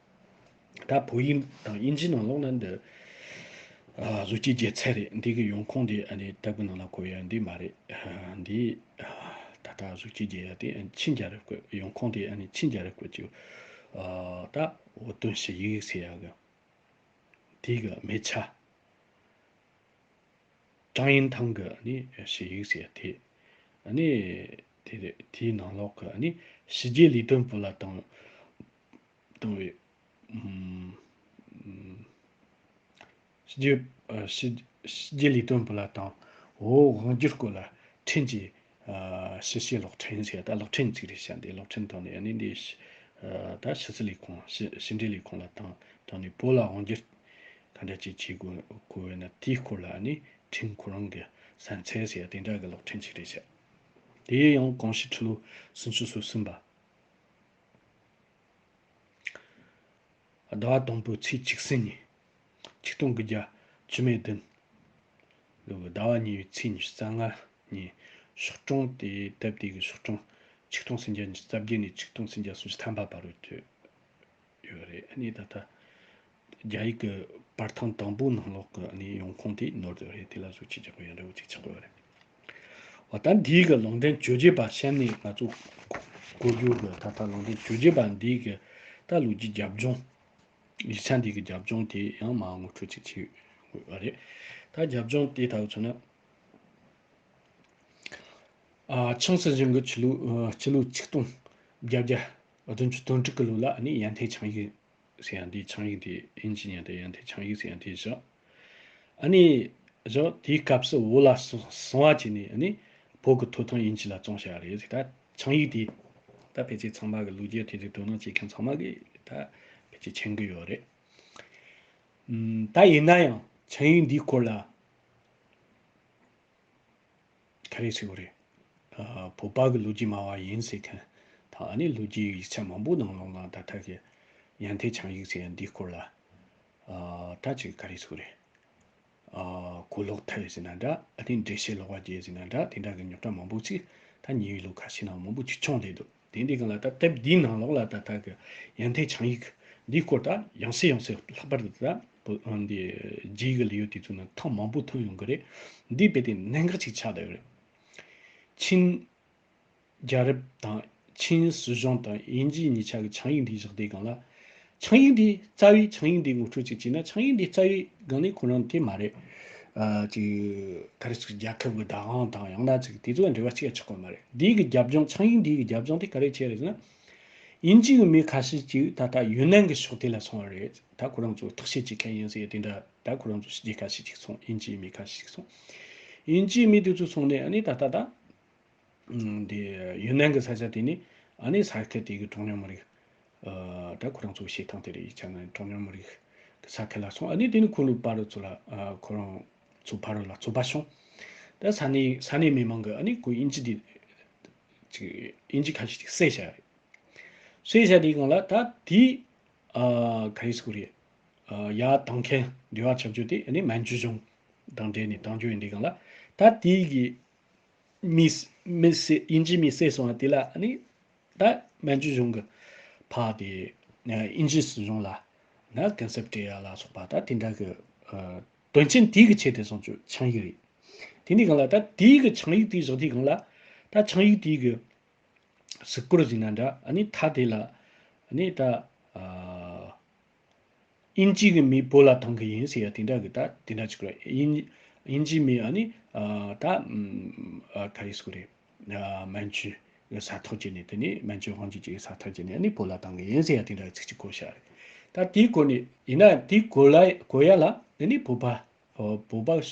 ད་བོད་ཡིག་དང་དབྱིན་ཇི་ནང་ལོགས་ན་འདི་ཨ། བཟོ་བཅོས་བརྒྱབ་ཚར་རེད། འདི་གི་ཡོང་ཁུངས་དེ་ཨ་ནི་དེབ་གི་ནང་ལ་འཁོད་ཡ་འདི་མ་རེད། ཨ། འདི་ཨ། ད་ལྟ་བཟོ་བཅོས་བརྒྱབ་ཡ་དེ་ཨ་ནི་ཆིན་རྒྱལ་རབས་སྐོར། ཡོང་ཁུངས་དེ་ཨ་ནི་ཆིན་རྒྱལ་རབས་སྐོར་གྱི་ཨ། ད་འོ་དོན་ཞུ་ཡིག་ཟེར་ཡ་གི་དེ་གི་མེ་ཆ། ཀྲང་ཡིན་ཐང་གི་ཨ་ནི་ཞུ་ཡིག་ཟེར་ཡ་དེ། ཨ་ནི་དེ་རེད། དེའི་ནང་ལོགས་གི་ཨ་ནི་ཕྱི་རྒྱལ་ལས་དོན་པོ་ལ་བཏང་བཏང་བའི་ཨུམ། ཕྱི་རྒྱལ་ཨ། ཕྱི་ཕྱི་རྒྱལ་ལས་དོན་པོ་ལ་དང་འོ་དབང་སྒྱུར་སྐོར་ལ་ཕྲན་གྱི་ཨ། ཞིབ་བཤེར་གློག་འཕྲིན་ཟེར། ད་གློག་འཕྲིན་ཅིག་རེད་ཤག་འདི་གློག་འཕྲིན་ཐོག་ནས་ཨ་ནི་འདི་ཨ། ད་ཕྱི་སྲིད་ལས་ཁུངས་ཕྱི་ཕྱི་འབྲེལ་ལས་ཁུངས་ལ་དང་དང་ནས་བོད་ལ་དབང་སྒྱུར་ག་འདྲ་ཅིག་བྱེད་དགོས་དགོས་ཡོད་ན་དེའི་སྐོར་ལ་ཨ་ནི་ཕྲན་ཁོ་རང་གི་གསན་ཚུལ་ཟེར་དེ་འདྲ་གི་གློག་འཕྲིན་ཅིག་རེད་ཤག་དེ་ཡང་གོང་ཞུས་ཁྲི་ལོ་སུམ་ཅུ་སོ་གསུམ་པ། ཟླ་བ་དང་པོའི་ཚེས་བཅུ་གསུམ་ཉིན། ཆིག་སྟོང་དགུ་བརྒྱ་བཅུ་མེད་བདུན། ལོའི་ཟླ་བ་གཉིས་པའི་ཚེས་ཉི་ཤུ་རྩ་ལྔ་ཉིན། ཕྱོགས་སྐྲུན་དེ་དེབ་དེ་གི་ཕྱོགས་སྐྲུན་ཆིག་སྟོང་སུམ་བརྒྱ་ཉི་ཤུ་རྩ་བརྒྱད་ནས་ཆིག་སྟོང་སུམ་བརྒྱ་སུམ་ཅུ་ཐམ་པ་བར་དུ་ཡོད་རེད། ཨ་ནི་ད་ལྟ་རྒྱ་ཡིག་གི་པར་ཐེངས་དང་པོའི་ནང་ལོགས་ཀྱི་ཨ་ནི་ཡོང་ཁུངས་དེ་ནོར་ཡོད་རེད། དེ་ལ་བཟོ་བཅོས་རྒྱག་དགོས་ཡ་འདྲ་བོ་ཅིག་ཆགས་ཡོད་རེད། འོ་ད་འདིའི་གི་ལུང་འདྲེན་བཅོ་བརྒྱད་པ་གཤམ་ནས་ང་ཚོ་གོ་རྒྱུ་གི་ད་ལྟ་ལུང་འདྲེན་བཅོ་བརྒྱད་པ་འདིའི་གི་ད་ལོ་རྒྱུས་རྒྱབ་ལྗོངས། ཡིག་ཆ་འདིའི་གི་རྒྱབ་ལྗོངས་དེ་ཡང་མར་ངོ་སྤྲོད་ཅིག་བྱས་ཡོད་རེད། ད་རྒྱབ་ལྗོངས་དེ་ལྟ་བུ་མཚོན་ན། ཨ། ཆང་སྲིད་གཞུང་གི་ཆི་ལུ་ཨ། སྤྱི་ལོ་ཆིག་སྟོང་བརྒྱད་བརྒྱ་བདུན་ཅུ་དོན་དྲུག་གི་ལོ་ལ་ཨ་ནི་ཡན་ཐེ་ཆིང་ཡིག་ཟེར་ཡ་འདི། ཆིང་ཡིག་འདི་དབྱིན་ཇི་ཡན་ཐེ་ཡན་ཐེ་ཆིང་ཡིག་ཟེར་ཡ་འདི་བཞག་ཨ་ནི་བཞག་དེའི་སྐབས་སུ་བོད་ལ་སོང་སོང་བ་བྱས་ནས་ཨ་ནི་བོད་ཀྱི་ཐོབ་ཐང་དབྱིན་ཇི་ལ་བཙོང་བཞག་རེད་ཟེར། ད་ཆིང་ཡིག་དེ་ད་ཕལ་ཆེར་ཚང་མ་གི་ལོ་རྒྱུས་དེ་ཚོ་དོ་སྣང་བྱེད་མཁན་ཚང་མ་གི་ད་ཕལ་ཆེར་མཁྱེན་གི་ཡོད་རེད། ཨུམ། ད་ཡིན་ན་ཡང་ཆིང་ཡིག་འདིའི་སྐོར་ལ་ག་རེ་ཟེར་དགོས་རེད། ཨ། བོད་པ་གི་ལོ་རྒྱུས་སྨྲ་བ་ཡིན་ཟེར་མཁན་དང་ཨ་ནི་ལོ་རྒྱུས་ཡིག་ཆ་མང་པོ་ནང་ལོགས་ལ་ད་ལྟ་གི་ཡན་ཐེ་ཆིང་ཡིག་ཟེར་ཡ་འདིའི་སྐོར་ལ། ཨ། ད་ཅིག་ག་རེ་ཟེར་དགོས་རེད། ཨ། གོ་ལོག་ཐལ་ཟེར་ན་འདྲ། ཨ་ནི་འགྲེལ་བཤད་ལོག་པ་བརྒྱབ་ཟེར་ན་འདྲ། དེ་འདྲ་གི་རྙོག་དྲ་མང་པོ་ཅིག་ད་ཉེ་བའི་ལོ་ཁ་ཤས་ནང་མང་པོ་ཅིག་བྱུང་བསྡད་འདུག་དེ་འདི་གང་ལ་ད་དེབ་འདིའི་ནང་ལོགས་ལ་ད་ལྟ་གི་ཡན་ཐེ་ཆིང་ཡིག་འདིའི་སྐོར་ད་ཡང་སེ་ཡང་སེ་ལྷག་པར་དུ་ད་བོད་འདི་རྒྱའི་གི་ལེའུ་དེ་ཚོ་ནང་ཐེངས་མང་པོ་ཐོན་ཡོང་གི་རེད། འདི་རྦད་དེ་གནད་འགག་ཅིག་ཆགས་བསྡད་ཡོད་རེད། ཆིན་རྒྱལ་རབས་དང་ཆིན་སྲིད་གཞུང་དང་དབྱིན་ཇི་གཉིས་ཆ་གི་ཆིང་ཡིག་འདི་བཞག་དུས་སྒང་ལ། ཆིང་ཡིག་འདི་རྩ་བའི་ཆིང་ཡིག་འདི་ངོ་སྤྲོད་ཅིག་བྱས་ན་ཆིང་ཡིག་འདི་རྩ་བའི་སྒང་ནས་ཁོ་རང་དེ་མ་རེད། ཨ། ཅིག་ག་རེ་ཟེར། རྒྱལ་ཁབ་ཀྱི་བདག་དབང་དང་ཡང་ན་ཅིག་དེ་ཚོ་འབྲེལ་བ་གཅིག་ཡང་ཆགས་ཀྱི་མ་རེད། འདི་གི་རྒྱབ་ལྗོངས། ཆིང་ཡིག་འདི་གི་རྒྱབ་ལྗོངས་དེ་ག་རེ་བྱས་རེད་ཟེར་ན། དབྱིན་ཇི་གི་མི་ཁ་ཤས་ཅིག་ད་ལྟ་ཡུན་ནན་གི་ཕྱོགས་དེ་ལ་སོང་བ་རེད། ད་ཁོ་རང་ཚོ་བརྟག་དཔྱད་བྱེད་མཁན་ཡིན་ཟེར་དེ་འདྲ། ད་ཁོ་རང་ཚོ་ཕྱི་རྒྱལ་ཁ་ཤས་ཅིག་སོང་། དབྱིན་ཇིའི་མི་ཁ་ཤས་ཅིག་སོང་། དབྱིན་ཇིའི་མི་དེ་ཚོ་སོང་ནས་ཨ་ནི་ད་ལྟ་ད། ཨུམ། དེ་ཡུན་ནན་གྱི་ས་ཆ་དེ་ནི་ཨ་ནི་ས་ཁུལ་དེ་གི་གྲངས་ཉུང་མི་རིགས། ཨ། ད་ཁོ་རང་ཚོ་བྱེད་སྟངས་དེ་རེད། ཡིག་ཆ་ནང་གྲངས་ཉུང་མི་རིགས་ཀྱི་ས་ཁུལ་ལ་སོང་། ཨ་ནི་དེ་ནི་ཁོ་ལོ་བར་དུ་ཚོ་ལ། ཨ། ཁོ་རང་ཚོ་བར་ལ་རྩོད་པ་བྱུང་། ད་ས་གནས་ས་གནས་མི་མང་གིས་ཨ་ནི་ཁོ་དབྱིན་ཇི་དེ་ཅིག་དབྱིན་ཇི་ཁ་ཤས་ཅིག་བསད་བཞག་རེད། བསད་བཞག་དེའི་སྒང་ལ་ད་དེའི། ཨ། ག་རེ་ཟེར་དགོས་རེད། ཨ། ཡར་བཏང་མཁན་འབྲེལ་བ་ཆགས་རྒྱུ་དེ་ཨ་ནི་མན་ཇུ་གཞུང་དང་འབྲེལ་ནས་བཏང་རྒྱུ་ཡིན་དུས་སྒང་ལ། ད་དེའི་གི་མི་མི་བསད། དབྱིན་ཇིའི་མི་བསད་སོང་བ་དེ་ལ་ཨ་ནི་ད་མན་ཇུ་གཞུང་གི་ཕར་དེ་དབྱིན་ཇི་སྲིད་གཞུང་ལ་ན་གུན་གསབ་སྤྲད་ཡ་ལ་སོགས་པ་ད་དེ་འདྲ་གི། ཨ། དོན་ཆེན་དེའི་གི་ཆེད་དུ་བཟུང་རྒྱུ་ཆིང་ཡིག་རེད། དེ་འདི་སྒང་ལ་ད་དེའི་གི་ཆིང་ཡིག་དེ་བཞག་དུས་སྒང་ལ། ད་ཆིང་ཡིག་དེའི་གི་གཟིགས་སྐོར་ཟེར་ན་འདྲ། ཨ་ནི་མཐའ་དེ་ལ་ཨ་ནི་ད། ཨ། དབྱིན་ཇི་གི་མི་བོད་ལ་བཏང་གི་ཡིན་ཟེར་ཡ་དེ་འདྲ་གི་ད་དེ་འདྲ་ཅིག་རེད། དབྱིན་དབྱིན་ཇི་མི་ཨ་ནི། ཨ། ད། ཨ། ག་རེ་ཟེར་དགོས་རེད། ཨ། མན་ཇུ་གི་ས་ཐོག་བྱས་ནས། དེ་ནས་མན་ཇུ་དབང་སྒྱུར་གྱི་ས་ཐོག་བྱས་ནས་ཨ་ནི་བོད་ལ་བཏང་གི་ཡིན་ཟེར་ཡ་དེ་འདྲ་གི་ཚིག་གཅིག་བཀོད་བཞག་རེད། ད་དེའི་སྐོར་ནས་ཡིན་ན་དེའི་གོ་ལ་གོ་ཡ་ལ་ཨ་ནི་བོད་པ། ཨོ། བོད་པ་ས་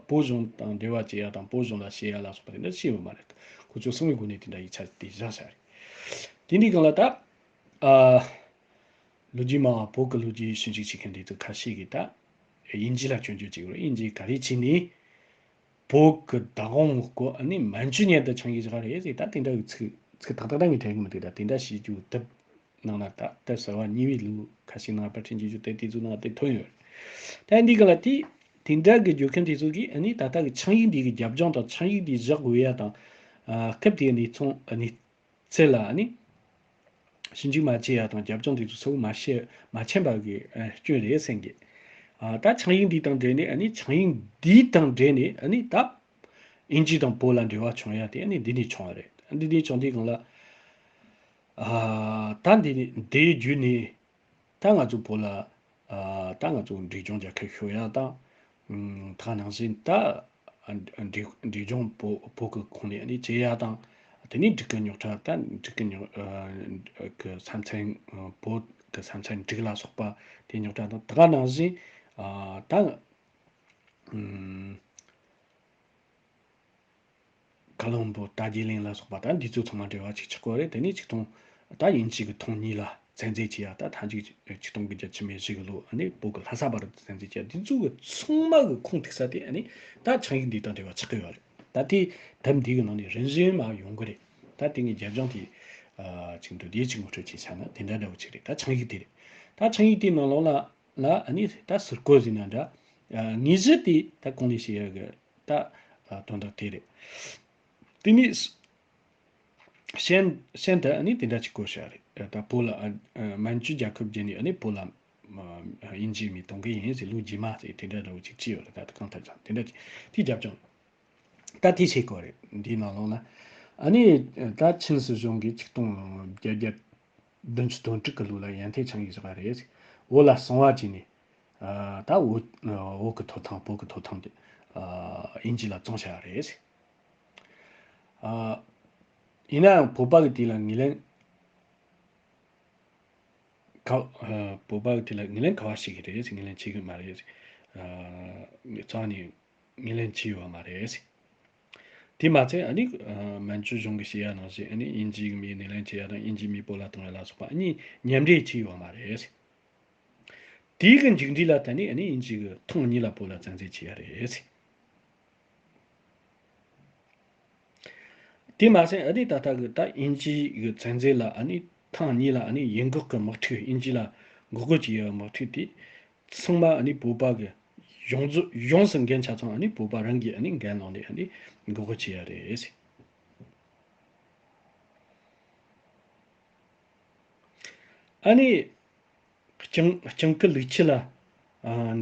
བོད་གཞུང་དང་འབྲེལ་བ་བྱེད་ཡ་དང་བོད་གཞུང་ལ་བཤད་ཡ་ལ་སོགས་པ་དེ་འདྲ་བཤད་ཡོད་མ་རེད། ཁོ་ཚོས་གསང་བའི་སྒོ་ནས་དེ་འདྲ་ཡིག་ཆ་དེ་བཞག་བཞག་རེད། དེ་འདྲའི་སྒང་ལ་ད། ཨ། ལོ་རྒྱུས་མང་བ་བོད་ཀྱི་ལོ་རྒྱུས་ཞིབ་འཇུག་བྱེད་མཁན་དེ་ཚོ་ཁ་ཤས་ཀྱིས་ད། དབྱིན་ཇི་ལ་སྐྱོན་བརྗོད་བྱེད་དགོས་རེད། དབྱིན་ཇི་ག་རེ་བྱས་ནས། བོད་ཀྱི་བདག་དབང་ངོ་རྒོལ་ཨ་ནི་མན་ཇུ་མཉམ་དུ་ཆིངས་ཡིག་བཞག་རེད་ཟེར། ད་དེ་འདྲ་གི་ཚིག་ཚིག་ཏག་ཏག་ཏག་ངས་དྲན་གི་མི་འདུག་ད་དེ་འདྲ་བྱེད་རྒྱུ་དེབ་ནང་ལ་ད་ད་གསར་བ་གཉིས་པའི་ལུགས་ཁ་ཤས་ནང་པར་སྐྲུན་བྱེད་རྒྱུ་དེ་དེ་ཚོའི་ནང་དེ་ཐོན་ཡོད་རེད། ད་འདི་ག་ལ་དེ་དེ་འདྲ་གི་བརྗོད་མཁན་དེ་ཚོ་གིས་ཨ་ནི་ད་ལྟ་གི་ཆིངས་ཡིག་འདི་གི་རྒྱབ་ལྗོངས་དང་ཆིངས་ཡིག་འདི་བཞག་དགོས་ཡ་དང་། ཨ། སྐབས་དེའི་གནས་ཚུལ་ཨ་ནི། ཚད་ལ་ཨ་ནི། ཞིབ་འཇུག་མ་བྱས་ཡ་དང་རྒྱབ་ལྗོངས་དེ་ཚོ་གསལ་པོ་མ་ཤེས་མ་མཁྱེན་པ་གི་ཨ་སྐྱོན་རེད་བསམ་གི། ཨ། ད་ཆིངས་ཡིག་འདི་དང་འབྲེལ་ནས་ཨ་ནི་ཆིངས་ཡིག་འདི་དང་འབྲེལ་ནས་ཨ་ནི་ད། དབྱིན་ཇི་དང་བོད་ལ་འབྲེལ་བ་བྱུང་ཡ་དེ་ཨ་ནི་འདི་ནས་བྱུང་བ་རེད། འདི་ནས་བྱུང་དུས་སྒང་ལ། ཨ། ད་འདི་ནས་འདི་བརྒྱུད་ནས། ད་ང་ཚོ་བོད་ལ། ཨ། ད་ང་ཚོ་འབྲས་ལྗོངས་རྒྱལ་ཁབ་ཤོར་ཡ་དང་། ཨ། ད་ནང་བཞིན་ད། ཨ། འབྲས་འབྲས་ལྗོངས་བོད་བོད་ཀྱི་ཁོངས་ནས་ནི་བྱེད་ཡ་དང་། དེ་ནས་འབྲུག་གི་རྙོག་དྲ་ད་འབྲུག་གི་རྙོག་ཨ། གི་ས་མཚམས། ཨ། བོད་ཀྱི་ས་མཚམས་འབྲུག་ལ་སོགས་པ་དེ་རྙོག་དྲ་དང་ད་ག་ནང་བཞིན། ཨ། ད། ཨ། ཀ་ལོན་སྦུག་ད་རྒྱས་གླིང་ལ་སོགས་པ་ད་འདི་ཚོ་ཚང་མ་འབྲེལ་བ་ཅིག་ཆགས་ཀྱི་ཡོད་རེད། དེ་ནས་ཆིག་སྟོང་ད་དབྱིན་ཇི་གི་ཐེངས་གཉིས་ལ་བཙན་འཛུལ་བྱས་ཡ། ད་ཐང་ཅིག་ཆིག་སྟོང་དགུ་བརྒྱ་བཅུ་མེད་བཞི་གི་ལོ་ཨ་ནི་བོད་ཀྱི་ལྷ་ས་བར་དུ་བཙན་འཛུལ་བྱས་ཡ། འདི་ཚོ་གི་ཚང་མ་གི་ཁུངས་གཏུགས་ས་དེ་ཨ་ནི་ད་ཆིངས་ཡིག་འདི་དང་འབྲེལ་བ་ཆགས་ཀྱི་ཡོད་རེད། ད་དེ་དེབ་འདི་གི་ནང་ནས་རིམ་བཞིན་མར་ཡོང་གི་རེད། ད་དེ་ངས་རྒྱབ་ལྗོངས་དེ་ཨ་ཅིག་འདུག་དེ་ཅིག་ངོ་སྤྲོད་བྱས་ཚར་ན་དེ་འདྲ་འདྲ་བོ་ཅིག་རེད། ད་ཆིངས་ཡིག་དེ་རེད། ད་ཆིངས་ཡིག་དེའི་ནང་ལོགས་ལ་ལ་ཨ་ནི་ད་ཟུར་བཀོད་ཟེར་ན་འདྲ། ཨ། དངོས་གཞི་དེ་ད་གོང་ནས་བཤད་ཡ་གི་ད་ཨ་དོན་དག་དེ་རེད། དེ་ནས་གཞན་གཞན་དུ་ཨ་ནི་དེ་འདྲ་ཅིག་བཀོད་བཞག་རེད། ད་བོད་ལ་ཨ་ཨ་མན་ཇུ་རྒྱལ་ཁབ་བརྒྱུད་ནས་ཨ་ནི་བོད་ལ་ཨ་དབྱིན་ཇིའི་མི་གཏོང་གི་ཡིན་ཟེར་ལོ་རྗེས་མ་ཟེར་དེ་འདྲ་འདྲ་བོ་ཅིག་བྲིས་ཡོད་རེད། ད་གང་ལྟར་ཀྱང་དེ་འདྲ་ཅིག་དེ་རྒྱབ་ལྗོངས། ད་དེ་བྱེད་དགོས་རེད། འདིའི་ནང་ལོགས་ལ་ཨ་ནི་ད་ཆིན་སྲིད་གཞུང་གིས་ཆིག་སྟོང་བརྒྱད་བརྒྱ་བདུན་ཅུ་དོན་དྲུག་གི་ལོ་ལ་ཡན་ཐེ་ཆིངས་ཡིག་བཞག་པ་རེད། བོད་ལ་གསང་བ་བྱས་ནས། ཨ། ད་བོད་བོད་ཀྱི་ཐོབ་ཐང་བོད་ཀྱི་ཐོབ་ཐང་དེ་ཨ་དབྱིན་ཇི་ལ་བཙོང་བཞག་པ་རེད། ཨ། ཡིན་ནའང་བོད་པ་གི་དེ་ལ་ངོས་ལེན་ག་ཨ་བོད་པ་གི་དེ་ལ་ངོས་ལེན་ག་བ་བྱེད་ཀྱི་རེད། ངོས་ལེན་བྱེད་ཀྱི་མ་རེད། ཨ། རྩ་ནས་ངོས་ལེན་བྱས་ཡོད་མ་རེད། དེ་མ་ཚད་ཨ་ནི་ཨ་མན་ཇུ་གཞུང་གིས་བཤད་ཡ་ནང་བཞིན་ཨ་ནི་དབྱིན་ཇིའི་མི་ངོས་ལེན་བྱེད་ཡ་དང་དབྱིན་ཇིའི་མི་བོད་ལ་གཏོང་ཡ་ལ་སོགས་པ་ཨ་ནི་མཉམ་འབྲེལ་བྱས་ཡོད་མ་རེད། དེའི་གི་མཇུག་འབྲས་ལ་ད་ནི་ཨ་ནི་དབྱིན་ཇི་གིས་ཐེངས་གཉིས་ལ་བོད་ལ་བཙན་འཛུལ་བྱས་ཡ་རེད། དེ་མ་ཟད་ཨ་ནི་ད་ལྟ་གི་ད་དབྱིན་ཇི་གི་བཙན་འཛུལ་ལ་ཨ་ནི་ཐེངས་གཉིས་ལ་ཨ་ནི་ཡིད་འགུག་གི་དམག་འཁྲུག་དབྱིན་ཇི་ལ་འགོག་རྒོལ་བྱས་ཡ་དམག་འཁྲུག་དེ། ཚང་མ་ཨ་ནི་བོད་པ་གི་ཡོངས་རྫོགས་ཡོངས་སུ་འགན་ཆ་ཚང་ཨ་ནི་བོད་པ་རང་གིས་ཨ་ནི་འགན་བླངས་ནས་ཨ་ནི་འགོག་རྒོལ་བྱས་ཡ་རེད། ཨ་ནི་སྤྱང་སྤྱང་ཀི་ལུག་ཁྱུ་ལ་ཨ་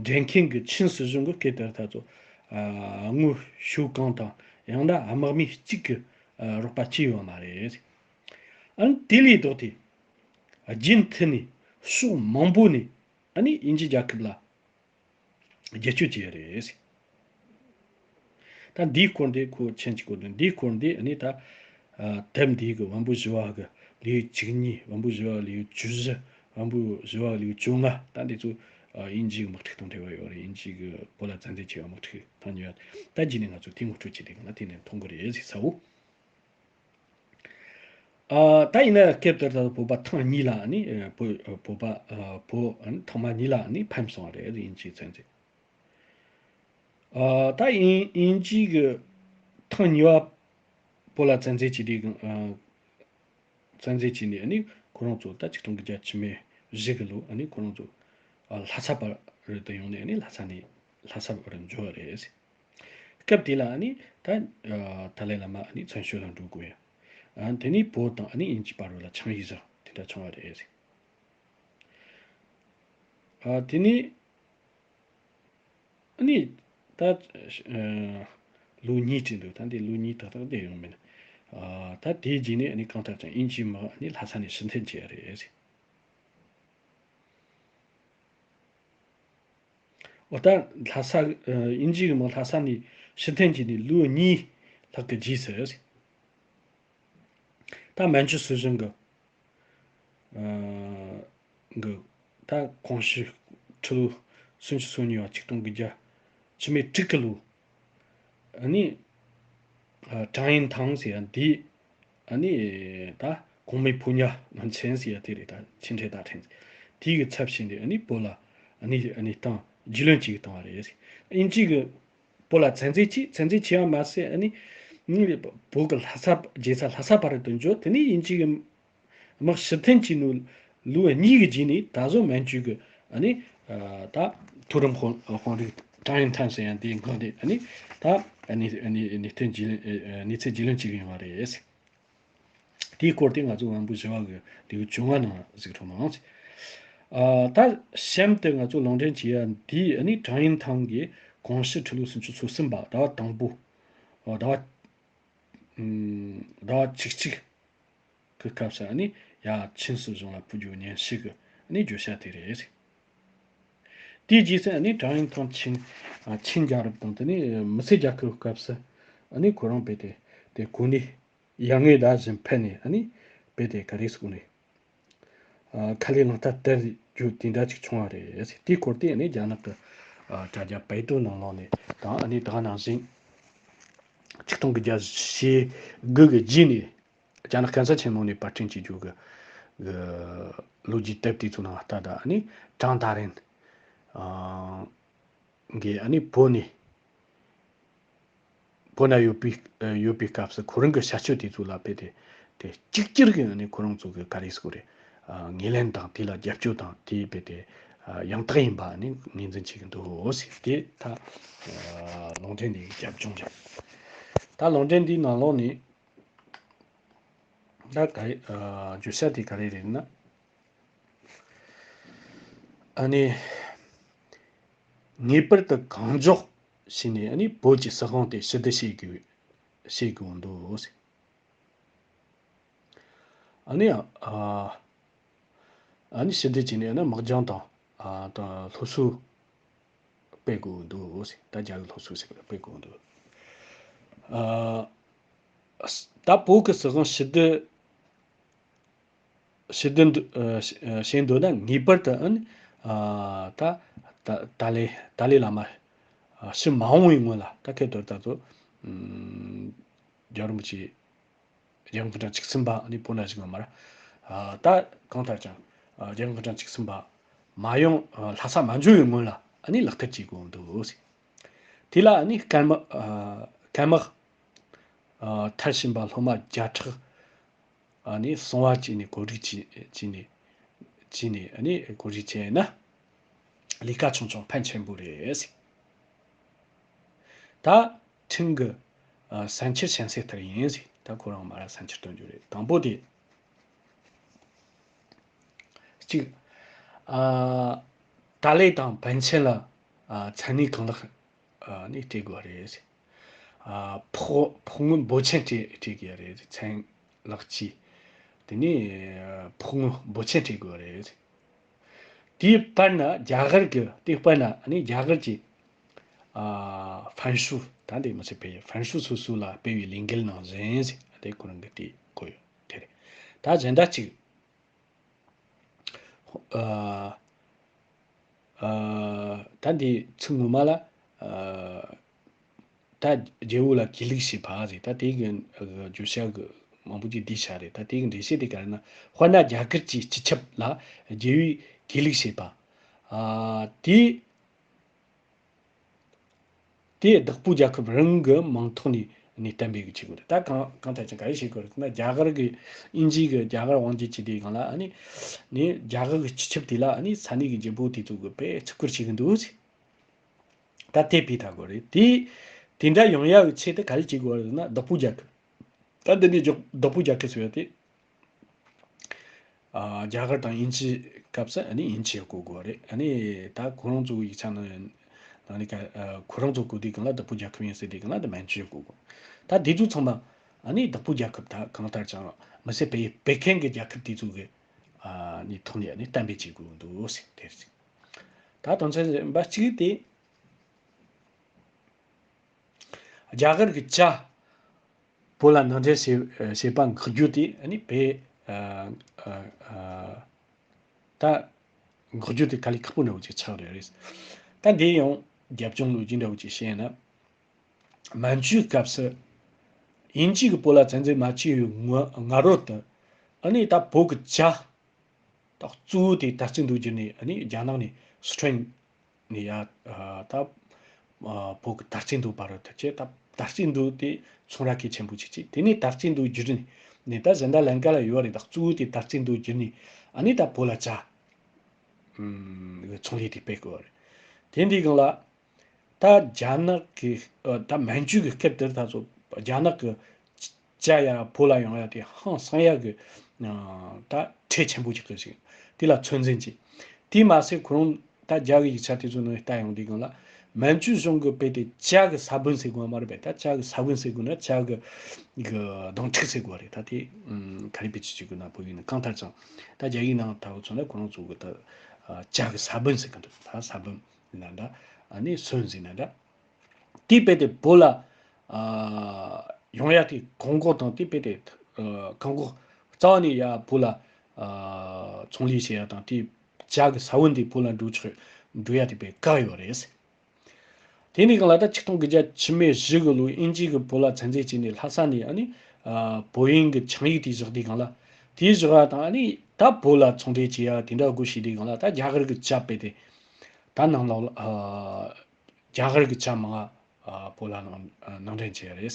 འགྲན་མཁན་གྱི་ཆིན་སྲིད་གཞུང་གི་སྐད་དེར་ད་ཚོ་ཨ་དངོས་ཤུགས་གང་དང་ཡང་ན་དམག་མི་གཅིག་གི་ཨ་རོགས་པ་བྱས་ཡོད་མ་རེད། ཨ་ནི་དེ་ལས་ལྡོག་སྟེ་རྒྱུན་མཐུད་ནས་ཕྱོགས་མང་པོ་ནས་ཨ་ནི་དབྱིན་ཇི་རྒྱལ་ཁབ་ལ། བརྒྱད་ཅུ་བྱས་རེད། ད་འདིའི་སྐོར་འདི་ཁོ་མཆན་གཅིག་བཀོད་འདུག་འདིའི་སྐོར་འདི་ནི་ད་ཨ་དེབ་འདིའི་གི་བམ་པོ་བཞི་བ་གི་ལེའུ་བཅུ་གཉིས། བམ་པོ་བཞི་བ་ལེའུ་བཅུ་བཞི། བམ་པོ་བཞི་བ་ལེའུ་བཅོ་ལྔ། ད་འདི་ཚོ་ཨ་དབྱིན་ཇིའི་གི་དམག་འཁྲུག་དང་འབྲེལ་བ་ཡོད་རེད། དབྱིན་ཇི་གི་བོད་ལ་བཙན་འཛུལ་བྱས་པའི་དམག་འཁྲུག་དང་ཉེ་བ། ད་རྗེས་ནས་ང་ཚོ་དེའི་ངོ་སྤྲོད་བྱེད་དུས་གང་ལ་དེ་ནས་མཐོང་གི་རེད་ཟེར་ས་འོ། ཨ་ད་ཡིན་ན་སྐབས་དེར་ད་བོད་པ་ཐེངས་གཉིས་ལ་ནི་བོད་བོད་པ་བོད་ཐེངས་མ་གཉིས་ལ་ནི་ཕམ་སོང་བ་རེད། དབྱིན་ཇིའི་བཙན་འཛུལ། ཨ་ད་དབྱིན་དབྱིན་ཇི་གི་ཐེངས་གཉིས་པ་བོད་ལ་བཙན་འཛུལ་བྱས་དུས་ཨ་བཙན་འཛུལ་བྱས་ནས་ནི་ཁོ་རང་ཚོ་ད་ཆིག་སྟོང་དགུ་བརྒྱ་བཅུ་མེད་བཞི་གི་ལོ་ནི་ཁོ་རང་ཚོ་ཨ་ལྷ་ས་བར་དུ་ཡོང་ནས་ནི་ལྷ་ས་ནས་ལྷ་ས་བར་འབྱོར་བ་རེད། སྐབས་དེ་ལ་ནི་ད་ཨ་ཏཱ་ལའི་བླ་མ་ནི་བཙན་བྱོལ་ལ་འགྲོ་དགོས་ཡ། ཨ་དེ་ནི་བོད་དང་ནི་དབྱིན་ཇི་བར་ལ་ཆིངས་ཡིག་ཟིག་དེ་འདྲ་བྱུང་བ་རེད། ཨ་དེ་ནི་ནི་ད་ཨ་ལོ་གཉིས་ཅིག་འདུག་ད་འདི་ལོ་གཉིས་ཏག་ཏག་བསྡད་ཡོང་མིན། ཨ་ད་དེའི་རྗེས་ནས་ནི་གང་ལྟར་ཀྱང་དབྱིན་ཇིའི་དམག་ནི་ལྷ་ས་ནས་ཕྱིར་འཐེན་བྱས་ཡ་རེད། འོ་ད་ལྷ་ས་ཨ་དབྱིན་ཇིའི་དམག་ལྷ་ས་ནས་ཕྱིར་འཐེན་བྱས་ནས་ལོ་གཉིས་ལྷག་གི་རྗེས་སུ། ད་མན་ཇུ་སྲིད་གཞུང་གི་ཨ་གི་ད་གོང་ཞུས་ཁྲི་ལོ་སུམ་ཅུ་སོ་གཉིས་པ་ཆིག་སྟོང་དགུ་བརྒྱ་ ཕྱི་མའི་དྲུག་གི་ལོ། ཨ་ནི། ཨ། ཀྲང་ཡིན་ཐང་ཟེར་ཡ་འདི། ཨ་ནི། ད་གོང་མའི་ཕོ་ཉ་ངན་ཆེན་ཟེར་ཡ་དེ་རེད། ད་ཆིན་ཁྲེ་ད་ཕྲན། དེའི་གི་ཚབ་བྱས་ནས་ཨ་ནི་བོད་ལ། ཨ་ནི། ཨ་ནི་བཏང་། རྒྱུས་ལོན་བྱེད་གི་བཏང་བ་རེད། དབྱིན་ཇི་གི་བོད་ལ་བཙན་འཛུལ་བྱས། བཙན་འཛུལ་བྱས་པ་མ་ཟད། ཨ་ནི། ནི་བོད་གི་ལྷ་ས། རྒྱལ་ས་ལྷ་ས་བར་དུ་འབྱོར། དེ་ནས་དབྱིན་ཇི་གི་དམག་ཕྱིར་འཐེན་བྱས་ནས་ལོ་གཉིས་ཀྱི་རྗེས་ནས། ད་གཟོད་མན་ཇུ་གི། ཨ་ནི། ཨ། ད་མཐོ་རིམ་དཔོན། དཔོན་རིགས་ཀྲང་ཡིན་ཐང་ཟེར་ཡ་འདིའི་མགོ་ནས། ཨ་ནི། ད། ཨ་ནི། ཨ་ནི། ཨ་ནི་ཐེ་རྒྱུས་ལོན། ཨ། ཨ་ནི་ཚེ་རྒྱུས་ལོན་བྱེད་ཀྱི་ཡོང་བ་རེད། དེའི་སྐོར་དེ་ང་ཚོ་དབང་པོ་བཞི་པ་གི་ལེའུ་བཅོ་ལྔ་ནང་གཟིགས་རོགས་གནང་། ཨ། ད་གཤམ་དུ་ང་ཚོ་ལུང་འདྲེན་བྱེད་ཡ་འདི། ཨ་ནི་ཀྲང་ཡིན་ཐང་གིས་གོང་ཞུས་ཁྲི་ལོ་སུམ་ཅུ་སོ་གསུམ་པ་ཟླ་བ་དང་པོ། ཨ། ཟླ་བ། ཨུམ། ཟླ་བ་བཅུ་གཅིག་གི་སྐབས་སུ། ཨ་ནི་ཡར་ཆིན་སྲིད་གཞུང་ལ་ཕུད་རྒྱུའི་སྙན་ཞུ་གི། ཨ་ནི་བརྗོད་བྱ་དེ་རེད། དེའི་རྗེས་སུ། ཨ་ནི་ཀྲང་ཡིན་ཐང་ཆིན། ཨ། ཆིན་རྒྱལ་རབས་དང་། དེ་ནས་མི་སེར་རྒྱལ་ཁབ་སྐབས་སུ། ཨ་ནི་ཁོ་རང་རྦད་དེ་དེ་གོ་གནས་ཡར་ངོའི་ཟླ་བཞིན་ཕེབས་ནས། ཨ་ནི་རྦད་དེ་ག་རེ་ཟེར་དགོས་རེད། ཨ། ཁ་ལས་གླང་རྟ་དར་རྒྱུ་དེ་འདྲ་ཅིག་བྱུང་བ་རེད། དེའི་སྐོར་དེ། ཨ་ནི་རྒྱ་ནག་གི། ཨ། དྲ་རྒྱ་པའེ་ཏུའུ་ནང་ལོགས་ནས་དང་། ཨ་ནི་ད་ག་ནང་བཞིན་ཆིག་སྟོང་དགུ་བརྒྱ་ཞེ་དགུ་གི་རྗེས་ནས། རྒྱ་ནག་གན་ས་ཆེན་མོ་ནས་པར་སྐྲུན་བྱེད་རྒྱུ་གི། གི་ལོ་རྒྱུས་དེབ་དེ་ཚོ་ནང་ལྟར། ད་ཨ་ནི་ཀྲང་ཏཱ་རན། ཨ། གིས། ཨ་ནི་བོད་ནས། བོད་ན་ཡོད་པའི། ཡོད་པའི་སྐབས་སུ་ཁོ་རང་གི་བྱ་སྤྱོད་དེ་ཚོ་ལ་རྦད་དེ། དེ་གཅིག་གྱུར་གྱི། ཨ་ནི་ཁོ་རང་ཚོ་གི་ག་རེ་ཟེར་དགོས་རེད། ཨ། ངོས་ལེན་དང་། དེ་ལ་རྒྱབ་སྐྱོར་དང་། དེ་རྦད་དེ། ཨ། ཡང་དག་ཡིན་པ། ཨ་ནི་ངོས་འཛིན་བྱེད་ཀྱི་འདུག་ཟེར། དེ་ད། ཨ། ལུང་འདྲེན་འདིའི་རྒྱབ་ལྗོངས་རེད། ད་ལུང་འདྲེན་འདིའི་ནང་ལོགས་ནས། ད་ག་རེ། ཨ། བརྗོད་བྱ་དེ་ག་རེ་རེད་ན། ཨ་ནི། ངེས་པར་དུ་གང་མགྱོགས་བྱས་ནས། ཨ་ནི་བོད་ཀྱི་སྲིད་དབང་དེ་ཕྱིར་བསྡུ་བྱེད་དགོས། བྱེད་དགོས་འདུག། ཨ་ནི། ཨ། ཨ་ནི་ཕྱིར་བསྡུ་བྱས་ནས། ཨ་ནི་དམག་སྦྱང་དང་། ཨ། དང་སློབ་གསོ་སྤེལ་དགོས་འདུག། ད་རྒྱ་གི་སློབ་གསོ་ཞིག་སྤེལ་དགོས་འདུག། ཨ། ད་བོད་ཀྱི་སྲིད་དབང་ཕྱིར་བསྡུ། ཕྱིར་བསྡུ་འདུ། ཨ། བྱེད་འདོད་ན། ངེས་པར་དུ། ཨ་ནི། ཨ། ད་ད་ཏཱ་ལའི། ཏཱ་ལའི་བླ་མ། ཨ། ཕྱིར་མ་འོང་བའི་སྔོན་ལ། ད་ཁེ་ཐོར་ད་ཚོ། ཨུམ། རྒྱལ་བ་རིན་པོ་ཆེ་རྒྱལ་དབང་སྐུ་ཕྲེང་བཅུ་གསུམ་པ། ཨ་ནི་བོད་ན་བཞུགས་ཡོད་མ་རེད། ཨ། ད་གང་ལྟར་ཀྱང་། ཨ། རྒྱལ་དབང་སྐུ་ཕྲེང་བཅུ་གསུམ་པ་མ་ཡོང་། ཨ། ལྷ་ས་མ་འབྱོར་བའི་སྔོན་ལ། ཨ་ནི་ལག་བསྟར་བྱེད་དགོས་འདུག། དེ་ལ། ཨ་ནི་སྐམ་དམག། ཨ། སྐམ་དམག། ཨ། མཐར་ཕྱིན་པ་སློབ་མ་བརྒྱ་ཕྲག། ཨ་ནི་གསང་བ་བྱས་ནས་བཀོད་སྒྲིག་བྱས། བྱས་ནས། བྱས་ནས། ཨ་ནི་བཀོད་སྒྲིག་བྱས་ན་ལས་ཀ་ཆུང་ཆུང་ཕན་ཆེན་པོ་རེད། ད་ཁྲིན་གྱི། ཨ། བསམ་འཆར་གཞན་སེལ་ལྟར་ཡིན་ཟེར། ད་ཁོ་རང་མར་བསམ་འཆར་སྟོན་རྒྱུ་རེད། དང་པོ་དེ། གཅིག། ཨ། ཏཱ་ལའི་དང་པཎ་ཆེན་ལ། ཨ། མཚན་གནས་གང་ལེགས། ཨ། ནས་སྤྲད་དགོས་རེད། ཨ། ཕོགས། ཕོགས་དངུལ་འབོར་ཆེན་སྤྲད། སྤྲད་དགོས་རེད། མཚན་ལེགས་ཀྱིས། དེ་ནས་ཕོགས་དངུལ་འབོར་ཆེན་སྤྲད་དགོས་རེད། དེའི་བར་ན་རྒྱ་གར་གྱི། དེའི་བར་ན་ནི་རྒྱ་གར་གྱི། ཨ། ཧྥན་ཧྲུའུ། ད་འདི་མི་ཚེ་ཕེ་ཡི་ཧྥན་ཧྲུའུ་སོ་སོ་ལ་སྤེལ་བའི་ལས་འགུལ་ནང་བཞིན་ཟེར། དེ་ཁོ་རང་གི་དེ་བཀོད་ཡོད། དེ་རེད། ད་གཞན་དག་ཅིག། ཨ། ཨ། ད་འདི་ཚིག་ངོ་མ་ལ། ཨ། ད་རྒྱལ་པོ་ལ་དགེ་ལུགས་བྱེད་པ་ཟེར། ད་དེ་གི་བརྗོད་བྱ་གི་མང་པོ་ཅིག་བསྡུས་བཞག་རེད། ད་དེ་གི་འགྲེལ་བཤད་དེ་ག་རེ་ན། དཔེར་ན་རྒྱ་གར་གྱི་སྤྱི་ཁྱབ་ལ་རྒྱལ་པོས་དགེ་ལུགས་བྱེད་པ། ཨ། དེ། དེ་བདག་པོ་རྒྱལ་ཁབ་རང་གི་མིང་ཐོག་ནས་ནས་གཏན་འབེབས་བྱེད་དགོས་རེད། ད་གང་གང་ལྟར་ཀྱང་ག་རེ་བྱེད་དགོས་རེད་ཟེར་ན། རྒྱ་གར་གྱི། དབྱིན་ཇི་གི་རྒྱ་གར་དབང་སྒྱུར་བྱེད་དུས་སྒང་ལ། ཨ་ནི་ནི་རྒྱ་གར་གྱི་སྤྱི་ཁྱབ་དེ་ལ། ཨ་ནི་ས་གནས་ཀྱི་རྒྱལ་པོ་དེ་ཚོ་གིས་དཔེ་བརྩི་བཀུར་བྱེད་ཀྱི་འདུག་ཟེར། ད་དེ་སྤེལ་ཐུབ་དགོས་རེད། དེ། དེ་འདྲ་ཡོང་ཡག་གི་ཆེད་དུ་ག་རེ་བྱེད་དགོས་རེད་ཟེར་ན། བདག་པོ་རྒྱལ་ཁབ། ད་འདི་ནས་བདག་པོ་རྒྱལ་ཁབ་ཟེར་བ་དེ། ཨ། རྒྱ་གར་དང་དབྱིན་ཇི་སྐབས་སུ། ཨ་ནི་དབྱིན་ཇི་བཀོད་དགོས་རེད། ཨ་ནི་ད་ཁོ་རང་ཚོའི་ཡིག་ཆ་ནང་ནང་ནས་ག། ཨ། ཁོ་རང་ཚོ་བཀོད་དུས་སྒང་ལ་བདག་པོ་རྒྱལ་ཁབ་ཡིན་ཟེར་དུས་སྒང་ལ་ད་མན་ཇུ་བཀོད་དགོས། ད་དེ་ཚོ་ཚང་མ། ཨ་ནི་བདག་པོ་རྒྱལ་ཁབ། ད་གང་ལྟར་ཀྱང་མི་སེར་བོད། བོད་ཁམས་ཀྱི་རྒྱལ་ཁབ་དེ་ཚོ་གི། ཨ་ནི་ཐོག་ནས། ཨ་ནི་གཏན་འབེབས་བྱེད་དགོས་འདུག་ཟེར། དེ་རེད། ད་དོན་ཚན་གཞན་པ་གཅིག་དེ། རྒྱ་གར་གྱི་ཇ་བོད་ལ་ནང་འདྲེན་བྱེད། བྱེད་པ་འགག་རྒྱུ་དེ། ཨ་ནི་བོད། ཨ། ཨ། ཨ། ད་འགག་རྒྱུ་དེ་དཀའ་ལས་ཁག་པོ་འདྲ་བོ་ཅིག་ཆགས་རེད། རེད། ད་འདི་ཡང་ རྒྱབ་ལྗོངས་ལོ་རྒྱུས་འདྲ་བོ་ཅིག་བཤད་ན། མན་ཇུའི་སྐབས་སུ་དབྱིན་ཇི་གི་བོད་ལ་བཙན་འཛུལ་མ་བྱས་པའི་སྔ་སྔ་རོལ་དུ། ཨ་ནི་ད་བོད་ཀྱི་ཇ་ད་གཙོ་བོ་དེ་དར་རྩེ་མདོ་བརྒྱུད་ནས། ཨ་ནི་རྒྱ་ནག་ནས་སི་ཁྲོན་ནས་ཡ་ད་བོད་ཀྱི་དར་རྩེ་མདོ་བར་དུ་ཐུག་བྱས། ད་དར་རྩེ་མདོ་དེ་ཚོང་ར་གལ་ཆེན་པོ་ཅིག་བྱས། དེ་ནས་དར་རྩེ་མདོ་བརྒྱུད་ནས་ནས་ད་གཟན་དྷ་ལན་ཀ་ལ་ཡོད་རེད། ད་གཙོ་བོ་དེ་དར་རྩེ་མདོ་བརྒྱུད་ནས། ཨ་ནི་ད་བོད་ལ་ཇ་ཨུམ་གི་ཚོང་ལས་དེ་སྤེལ་དགོས་པ་རེད། དེ་འདི་སྒང་ལ་ད་རྒྱ་ནག་གི་ཨ་ད་མན་ཇུ་གི་སྐབས་དེར་ད་ཚོ་རྒྱ་ནག་གི་ཇ་ཡ་བོད་ལ་ཡོང་ཡ་དེ་ཧང་སང་ཡ་གི་ཨ་ད་ཁྲལ་ཆེན་པོ་ཅིག་གི་ཞིག་དེ་ལ་ཚོད་འཛིན་བྱས། དེ་མ་ཟད་ཁོ་རང་ད་རྒྱ་གི་ཡིག་ཆ་དེ་ཚོ་ནང་ལྟ་ཡོང་དུས་སྒང་ལ། མན་ཇུ་གཞུང་གི་དཔེ་དེ་ཇ་གི་ས་བོན་ཟེར་དགོས་མ་རེད་པས། ད་ཇ་གི་ས་བོན་ཟེར་དགོས་ན་ཇ་གི་གི་སྡོང་ཕྲུག་ཟེར་དགོས་རེད། ད་དེ་ཨུམ་ག་རེ་བེད་སྤྱོད་བྱེད་དགོས་ན་བོད་ཡིག་ནང་གང་ལྟར་ཀྱང་ད་རྒྱ་ཡིག་ནང་ད་བོ་ཚོ་ན་ཁོ་རང་ཚོ་གི་ད་ཨ་ཇ་གི་ས་བོན་ཟེར་གི་འདུག་ད་ས་བོན་ན་འདྲ། ཨ་ནི་སོན་ཟེར་ན་འདྲ། དེའི་དཔེ་དེ་བོད་ལ་ཨ་ཡོང་ཡ་དེ་གང་གོ་དང་། དེའི་དཔེ་དེ་ཨ་གང་གོ་རྩ་བ་ནས་ཡ་བོད་ལ་ཨ་ཚོང་ལས་བྱེད་ཡ་དང་། དེའི་ཇ་གི་ས་བོན་དེ་བོད་ལ་འགྲོ་ཆོག་འགྲོ་ཡ་དེ་དཔེ་བཀག་ཡོད་རེད། དེ་ནས་སྒང་ལ་ད་ཆིག་སྟོང་དགུ་བརྒྱ་བཅུ་མེད་བཞི་གི་ལོ་དབྱིན་ཇི་གིས་བོད་ལ་བཙན་འཛུལ་བྱས་ནས་ལྷ་ས་ནས་ཨ་ནི་ཨ་བོད་དབྱིན་གི་ཆིངས་ཡིག་དེ་བཞག་དུས་སྒང་ལ། དེ་བཞག་ཡ་དང་ཨ་ནི་ད་བོད་ལ་ཚོང་འབྲེལ་བྱེད་ཡ་དེ་འདྲ་སྒོ་ཕྱེ་དུས་སྒང་ལ། ད་རྒྱ་གར་གི་ཇ་དཔེ་དེ་ད་ནང་ལོགས་ལ་ཨ་རྒྱ་གར་གྱི་ཇ་མང་ང་ཨ་བོད་ལ་ནང་ནང་འདྲེན་བྱས་རེད།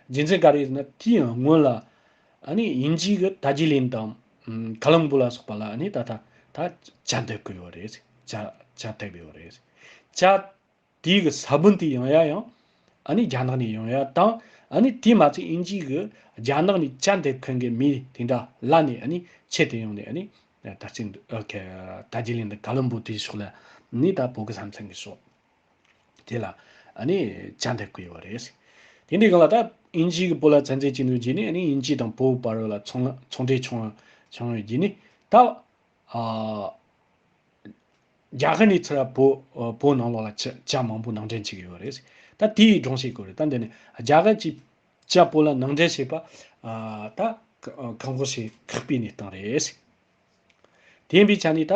རྒྱུ་མཚན་ག་རེ་ཟེར་ན། དེའི་སྔོན་ལ་ཨ་ནི་དབྱིན་ཇི་གི་ཏཱ་ཇི་ལིན་དང་ཨམ་ཀ་ལམ་བུ་ལ་སོགས་པ་ལ་ཨ་ནི་ད་ད་ད་ཇ་འདེབས་ཀྱི་ཡོད་རེད། ཇ་ཇ་འདེབས་ཡོད་རེད། ཇ་དེའི་གི་ས་བོན་དེ་ཡང་ཡ་ཡང་ཨ་ནི་རྒྱ་ནག་ནས་ཡོང་ཡ་དང་། ཨ་ནི་དེ་མ་ཚད་དབྱིན་ཇི་གི་རྒྱ་ནག་ནས་ཇ་འདེབས་མཁན་གི་མི་དེ་འདྲ་ལ་ནས་ཨ་ནི་ཆེད་དུ་ཡོང་ནས། ཨ་ནི་ད་ཅིག་ཨ་ཁ་ཏཱ་ཇི་ལིན་དང་ཀ་ལམ་བུ་དེའི་ཕྱོགས་ལ་ནི་ད་བོད་གི་ས་མཚམས་གི་ཕྱོགས། དེ་ལ་ཨ་ནི་ཇ་འདེབས་ཀྱི་ཡོད་རེད། དེ་འདྲའི་སྒང་ལ་ད་དབྱིན་ཇི་གིས་བོད་ལ་བཙན་འཛུལ་བྱས་ནས་རྗེས་ནས། ཨ་ནི་དབྱིན་ཇི་དང་བོད་བར་ལ་ཚོང་ཚོང་འབྲེལ་བྱུང་བྱུང་བའི་རྗེས་ནས། ད་ཨ་རྒྱ་གར་ནས་ཚུར་བོད་བོད་ནང་ལོགས་ལ་ཇ་ཇ་མང་པོ་ནང་འདྲེན་བྱེད་ཀྱི་ཡོད་རེད། ད་དེའི་སྒྲོམ་གཞི་དགོས་རེད། ད་འདི་ནས་རྒྱ་གར་གྱིས་ཇ་བོད་ལ་ནང་འདྲེན་བྱེད་པ་ཨ་ད་གང་གོ་ཞིག་ཁག་པའི་གནས་སྟངས་རེད། དེ་ཡིན་པའི་ཆ་ནས་ད་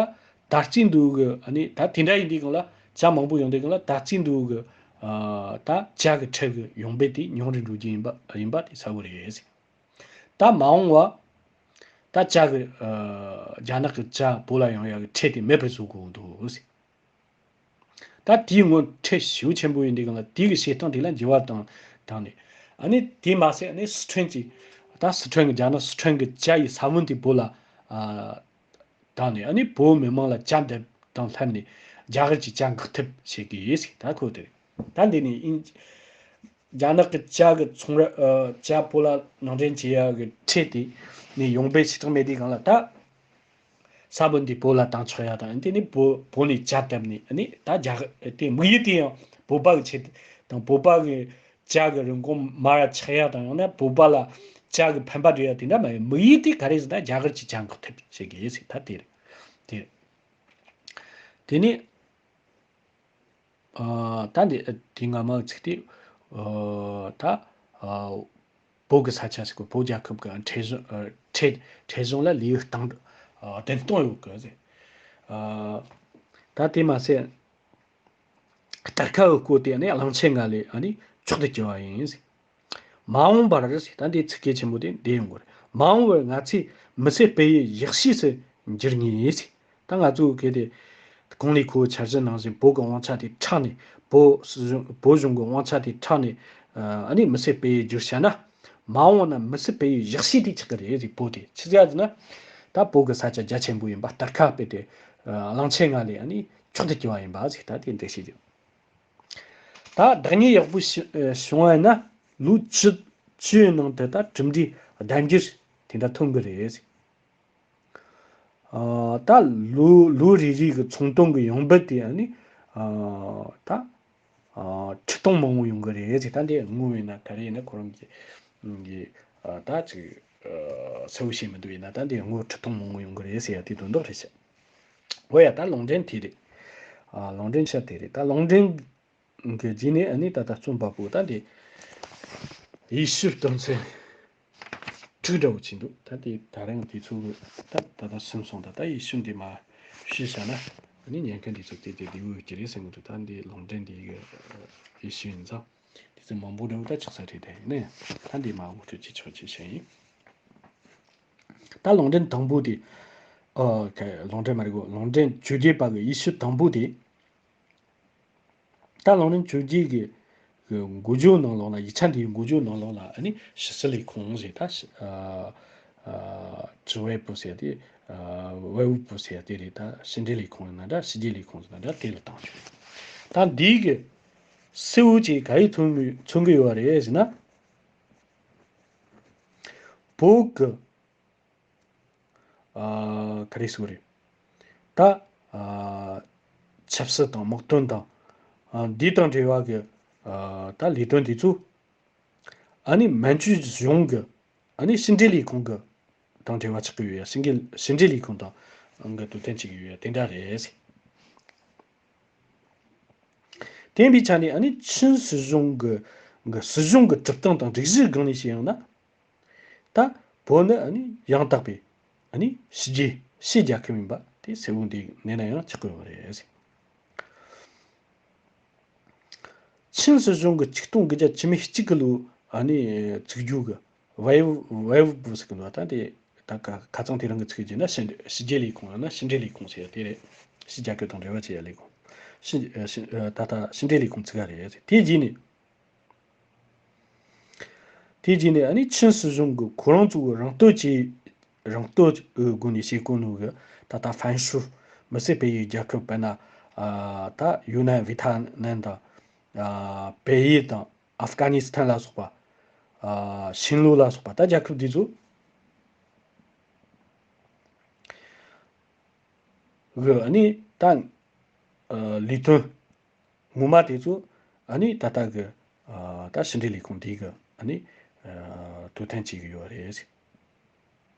དར་རྩེ་མདོ་གི་ཨ་ནི་ད་དེ་འདྲ་ཡིན་དུས་སྒང་ལ། ཇ་མང་པོ་ཡོང་དུས་སྒང་ལ་དར་རྩེ་མདོ་གི་ཨ་ད་ཇ་གི་ཁྲལ་གི་ཡོང་འབབ་དེ་ཉུང་རུ་འགྲོ་རྒྱུ་ཡིན་པ་ཡིན་པ་དེ་གསལ་པོ་རེད། ད་མ་འོངས་པ་ད་ཇ་གི་ཨ་རྒྱ་ནག་གི་ཇ་བོད་ལ་ཡོང་ཡག་གི་ཁྲལ་དེ་མེད་པར་བཟོ་དགོས་འདུག། ད་དེའི་སྔོན་ཁྲལ་ཞེ་པོ་ཆེན་པོ་ཡིན་དུས་སྒང་ལ། དེ་གི་བྱེད་སྟངས་དེ་ལ་འགྱུར་བ་བཏང་བཏང་ནས། ཨ་ནི་དེ་མ་ཟད་ཨ་ནི་སི་ཁྲོན་གྱི་ད་སི་ཁྲོན་གྱི་རྒྱ་ནག་སི་ཁྲོན་གྱི་ཇ་ཡི་ས་བོན་དེ་བོད་ལ་ཨ་བཏང་ནས། ཨ་ནི་བོད་མི་མང་ལ་ཇ་འདེབས་དང་ལྷན་ནས་རྒྱ་གར་གྱི་ཇ་འགག་ཐབས་བྱེད་ཀྱི་ཡོད་ཟེར། ད་ཁོ་དེ་རེད། ད་འདི་ནས་ཨིན་རྒྱ་ནག་གི་ཇ་གི་ཚོང་ར་ཨ་ཇ་བོད་ལ་ནང་འདྲེན་བྱེད་ཡག་གི་ཁྲལ་དེ་ནས་ཡོང་འབབ་ཞེ་དྲག་མེད་དུས་སྒང་ལ། ད་ས་བོན་དེ་བོད་ལ་བཏང་ཆོག་ཡ་དང་། དེ་ནས་བོད་བོད་ནས་ཇ་བཏབ་ནས། ཨ་ནི་ད་རྒྱ་གི་དེ་དམིགས་ཡུལ་དེ་ཡང་བོད་པ་གི་ཆེད་དུ་དང་། བོད་པ་གི་ཇ་གི་རིན་གོང་མར་ཆག་ཡ་དང་། ཡང་ན་བོད་པ་ལ་ཇ་གི་ཕན་པ་སྤྲོད་ཡ་དེ་འདྲ་མ་ཡིན། དམིགས་ཡུལ་དེ་ག་རེ་ཟེར་ན་རྒྱ་གར་གྱི་ཇ་འགག་ཐབས་བྱེད་ཀྱི་ཡོད་ཟེར། ད་དེ་རེད། དེ་རེད། དེ་ནས་ཨ་ད་འདི་དེ་སྔ་མ་ཚིག་དེ་ཨ་ད་ཨ་བོད་ཀྱི་ས་ཆ་ཟེར་གོ། བོད་རྒྱལ་ཁབ་ཀྱི་ཁྲལ་གཞུང་ཨ་ཁྲལ་ཁྲལ་གཞུང་ལ་ལས་ཡུལ་བཏང་ཨ་བདུན་སྟོང་ཡོད་གི་ཟེར། ཨ་ད་དེ་མ་ཟད་སྟར་ཁ་གི་སྐོར་དེ་ནི་གླང་ཆེན་ལྔ་ལས་ཨ་ནི་མཆོག་ཏུ་གྱུར་པ་ཡིན་ཟེར། མ་འོངས་པར་ཟེར། ད་འདི་ཚིག་གལ་ཆེན་པོ་དེ་འདི་ཡོང་གི་རེད། མ་འོངས་པར་ང་ཚོས་མི་སེར་སྤེལ་ཡུལ་ཡག་ཤོས་སུ་འགྱུར་ངེས་ཟེར། ད་ང་ཚོ་གལ་ཏེ་གོང་ནས་ཁོ་འཆར་གཞི་ནང་བཞིན་བོད་ཀྱི་དབང་ཆ་དེ་ཕྲག་ནས། བོད་སྲིད་གཞུང་བོད་གཞུང་གི་དབང་ཆ་དེ་ཕྲག་ནས་ཨ་ནི་མི་སེར་སྤེལ་ཡུལ་བསྒྱུར་བྱས་ན། མ་འོངས་ན་མི་སེར་སྤེལ་ཡུལ་ཡག་ཤོས་དེ་ཆགས་ཀྱི་རེད་ཟེར། བོད་དེ་ཆི་ཟེར་ཟེར་ན། ད་བོད་ཀྱི་ས་ཆ་རྒྱ་ཆེན་པོ་ཡིན་པ། སྟར་ཁ་དཔེ་དེ་གླང་ཆེན་ལྔ་ལས་ཨ་ནི་མཆོག་ཏུ་གྱུར་པ་ཡིན་པ་ཟེར། ད་དེ་འདྲ་ཞིག་རེད། ད་བདག་ཉིད་ཡག་པོ་བྱུང་བ་ཡིན་ན་ལོ་བཅུ་བཅུའི་ནང་དུ་ད་གྲུབ་འབྲས་ལྡབ་འགྱུར་དེ་འདྲ་ཐོན་གི་རེད། ཨ་ད་ལོ་ལོ་རེ་རེ་གི་ཚོང་དོན་གི་ཡོང་འབབ་དེ་ཨ་ནི་ཨ་ད་ཨ་ཁྲི་སྟོང་མང་པོ་ཡོང་གི་རེད་ཟེར། ད་འདི་དངོས་ཡིན་ན་ག་རེ་ཡིན་ན་ཁོ་རང་གི་གི་ཨ་ད་ཅིག་ཨ་གསལ་པོ་བཤད་མི་འདུག་ཡིན་ན་ད་འདི་དངོས་ཁྲི་སྟོང་མང་པོ་ཡོང་གི་རེད་ཟེར་ཡ་དེ་དོན་དག་རེད་ཤག་འོ་ཡ། ད་ལུང་འདྲེན་དེ་རེད། ཨ་ལུང་འདྲེན་ཤ་དེ་རེད། ད་ལུང་འདྲེན་གི་རྗེས་ནས་ཨ་ནི་ད་ལྟ་རྩོམ་པ་པོ་ད་འདི་ཡེ་ཤུ་སྟོན་ཚན་དྲུག་འདྲ་བོ་ཅིག་འདུག་ད་དེ་ད་རིང་དེ་ཚོ་གི་ད་ད་ལྟ་ཟིན་སོང་། ད་ད་ཡེ་ཤུ་འདི་མ་ཤི་ས་ན་ ཨ་ནི་ཉན་མཁན་དེ་ཚོ་དེ་དེ་བདེ་བོ་ཡོད་ཀྱི་རེད་བསམ་གྱི་འདུག་ད་འདི་ལུང་འདྲེན་འདི་གི་ཨེ་ཤེས་ཡིན་ཙང་དེ་ཚོ་མང་པོ་འདྲ་བོ་ད་ཆགས་ས་རེད་དེ་ནས་ད་འདི་མ་ངོ་སྤྲོད་བྱེད་ཆོག་ཅེས་བཤད་ཡིན། ད་ལུང་འདྲེན་དང་པོ་དེ་ཨ་ལུང་འདྲེན་མ་རེད་གོ་ལུང་འདྲེན་བཅོ་བརྒྱད་པ་གི་ཡེ་ཤུ་དང་པོ་དེ། ད་ལུང་འདྲེན་བཅོ་བརྒྱད་ཀྱི་གི་འགོ་བརྗོད་ནང་ལོགས་ལ་ཡིག་ཆ་འདིའི་འགོ་བརྗོད་ནང་ལོགས་ལ་ཨ་ནི་ཕྱི་སྲིད་ལས་ཁུངས་ཟེར་ད་ཕྱི་ཨ་ཨ་执务部ཟེར་དེ་ཨ་外务部ཟེར་དེ་རེད། ད་ཕྱི་འབྲེལ་ལས་ཁུངས་ཡིན་ན་འདྲ་ཕྱི་རྒྱལ་ལས་ཁུངས་ཡིན་ན་འདྲ་དེ་ལ་བཏང་ཆོག་ད་འདིའི་གི་གསལ་བོ་ཅིག་ག་རེ་མཚོན་གི་མཚོན་གི་ཡོད་རེད་ཟེར་ན། བོད་གི་ཨ་ག་རེ་ཟེར་དགོས་རེད། ད་ཨ་ཆབ་སྲིད་དང་དམག་དོན་དང་ཨ་འདི་དང་འབྲེལ་བ་གི་ཨ་ད་ལས་དོན་དེ་ཚོ་ཨ་ནི་མན་ཇུ་གཞུང་གི་ཨ་ནི་ཕྱི་འབྲེལ་ལས་ཁུངས་གི་དང་འབྲེལ་བ་ཆགས་ཀྱི་ཡོད་ཡ། ཕྱི་འབྲེལ་ཕྱི་འབྲེལ་ལས་ཁུངས་དང་གི་དོན་ཚན་ཆགས་ཀྱི་ཡོད་ཡ་དེ་འདྲ་རེད། དེ་ཡིན་པའི་ཆ་ནས་ཨ་ནི་ཆིན་སྲིད་གཞུང་གི་གི་སྲིད་གཞུང་གི་སྒྲུབ་སྟངས་དང་སྒྲིག་གཞིའི་སྒང་ནས་བཤད་ཡོང་ན། ད་བོད་ནི་ཨ་ནི་ཡང་དག་པའི་ཨ་ནི་ཕྱི་རྒྱལ་ཕྱི་རྒྱལ་ཁབ་ཡིན་པ་དེ་གསལ་བོ་འདི་ནས་ན་ཡང་ཆགས་ཀྱི་ཡོད་རེད། ཆིན་སྲིད་གཞུང་གི་ཆིག་སྟོང་དགུ་བརྒྱ་བཅུ་མེད་གཅིག་གི་ལོའི་ཨ་ནི་བཙུགས་རྒྱུ་གི་外务外务部ཟེར་གི་འདུག་ད་དེ་ད་ཁ་ཁ་རྩང་དེ་རིང་གི་ཚིག་བརྗོད་ན་ཕྱི་ཕྱི་རྒྱལ་ལས་ཁུངས་ཡང་ན་ཕྱི་འབྲེལ་ལས་ཁུངས་ཟེར་དེ་རེད། ཕྱི་རྒྱལ་ཁབ་དང་འབྲེལ་བ་བྱེད་ཡ་ལས་ཁུངས། ཕྱི་ཕྱི་ད་ལྟ་ཕྱི་འབྲེལ་ལས་ཁུངས་ཚུགས་ཀ་རེད། དེ་རྗེས་ནས། དེ་རྗེས་ནས་ཨ་ནི་ཆིན་སྲིད་གཞུང་གིས་ཁོ་རང་ཚོ་གི་རང་བསྟོད་ཀྱི་རང་བསྟོད་ཀྱི་སྒོ་ནས་བྱེད་གོ་ནོ་གི་ད་ལྟ་ཧྥན་ཤུ་མི་སེར་སྤེལ་ཡུལ་རྒྱལ་ཁབ་དཔེར་ན་ཨ་ད་ཡུ་ནན་ཝི་ཐ་ནན་དང་ཨ་བལ་ཡུལ་དང་ཨབ་གྷ་ནི་སི་ཐན་ལ་སོགས་པ་ཨ་ཤིན་ལུ་ལ་སོགས་པ་ད་རྒྱལ་ཁབ་འདི་ཚོ་གི་ཨ་ནི་ད་ཨ་ལས་དོན་ངོ་མ་དེ་ཚོ་ཨ་ནི་ད་ལྟ་གི་ཨ་ད་ཕྱི་འབྲེལ་ལས་ཁུངས་འདི་གི་ཨ་ནི་ཨ་དོ་དམ་བྱེད་ཀྱི་ཡོད་རེད།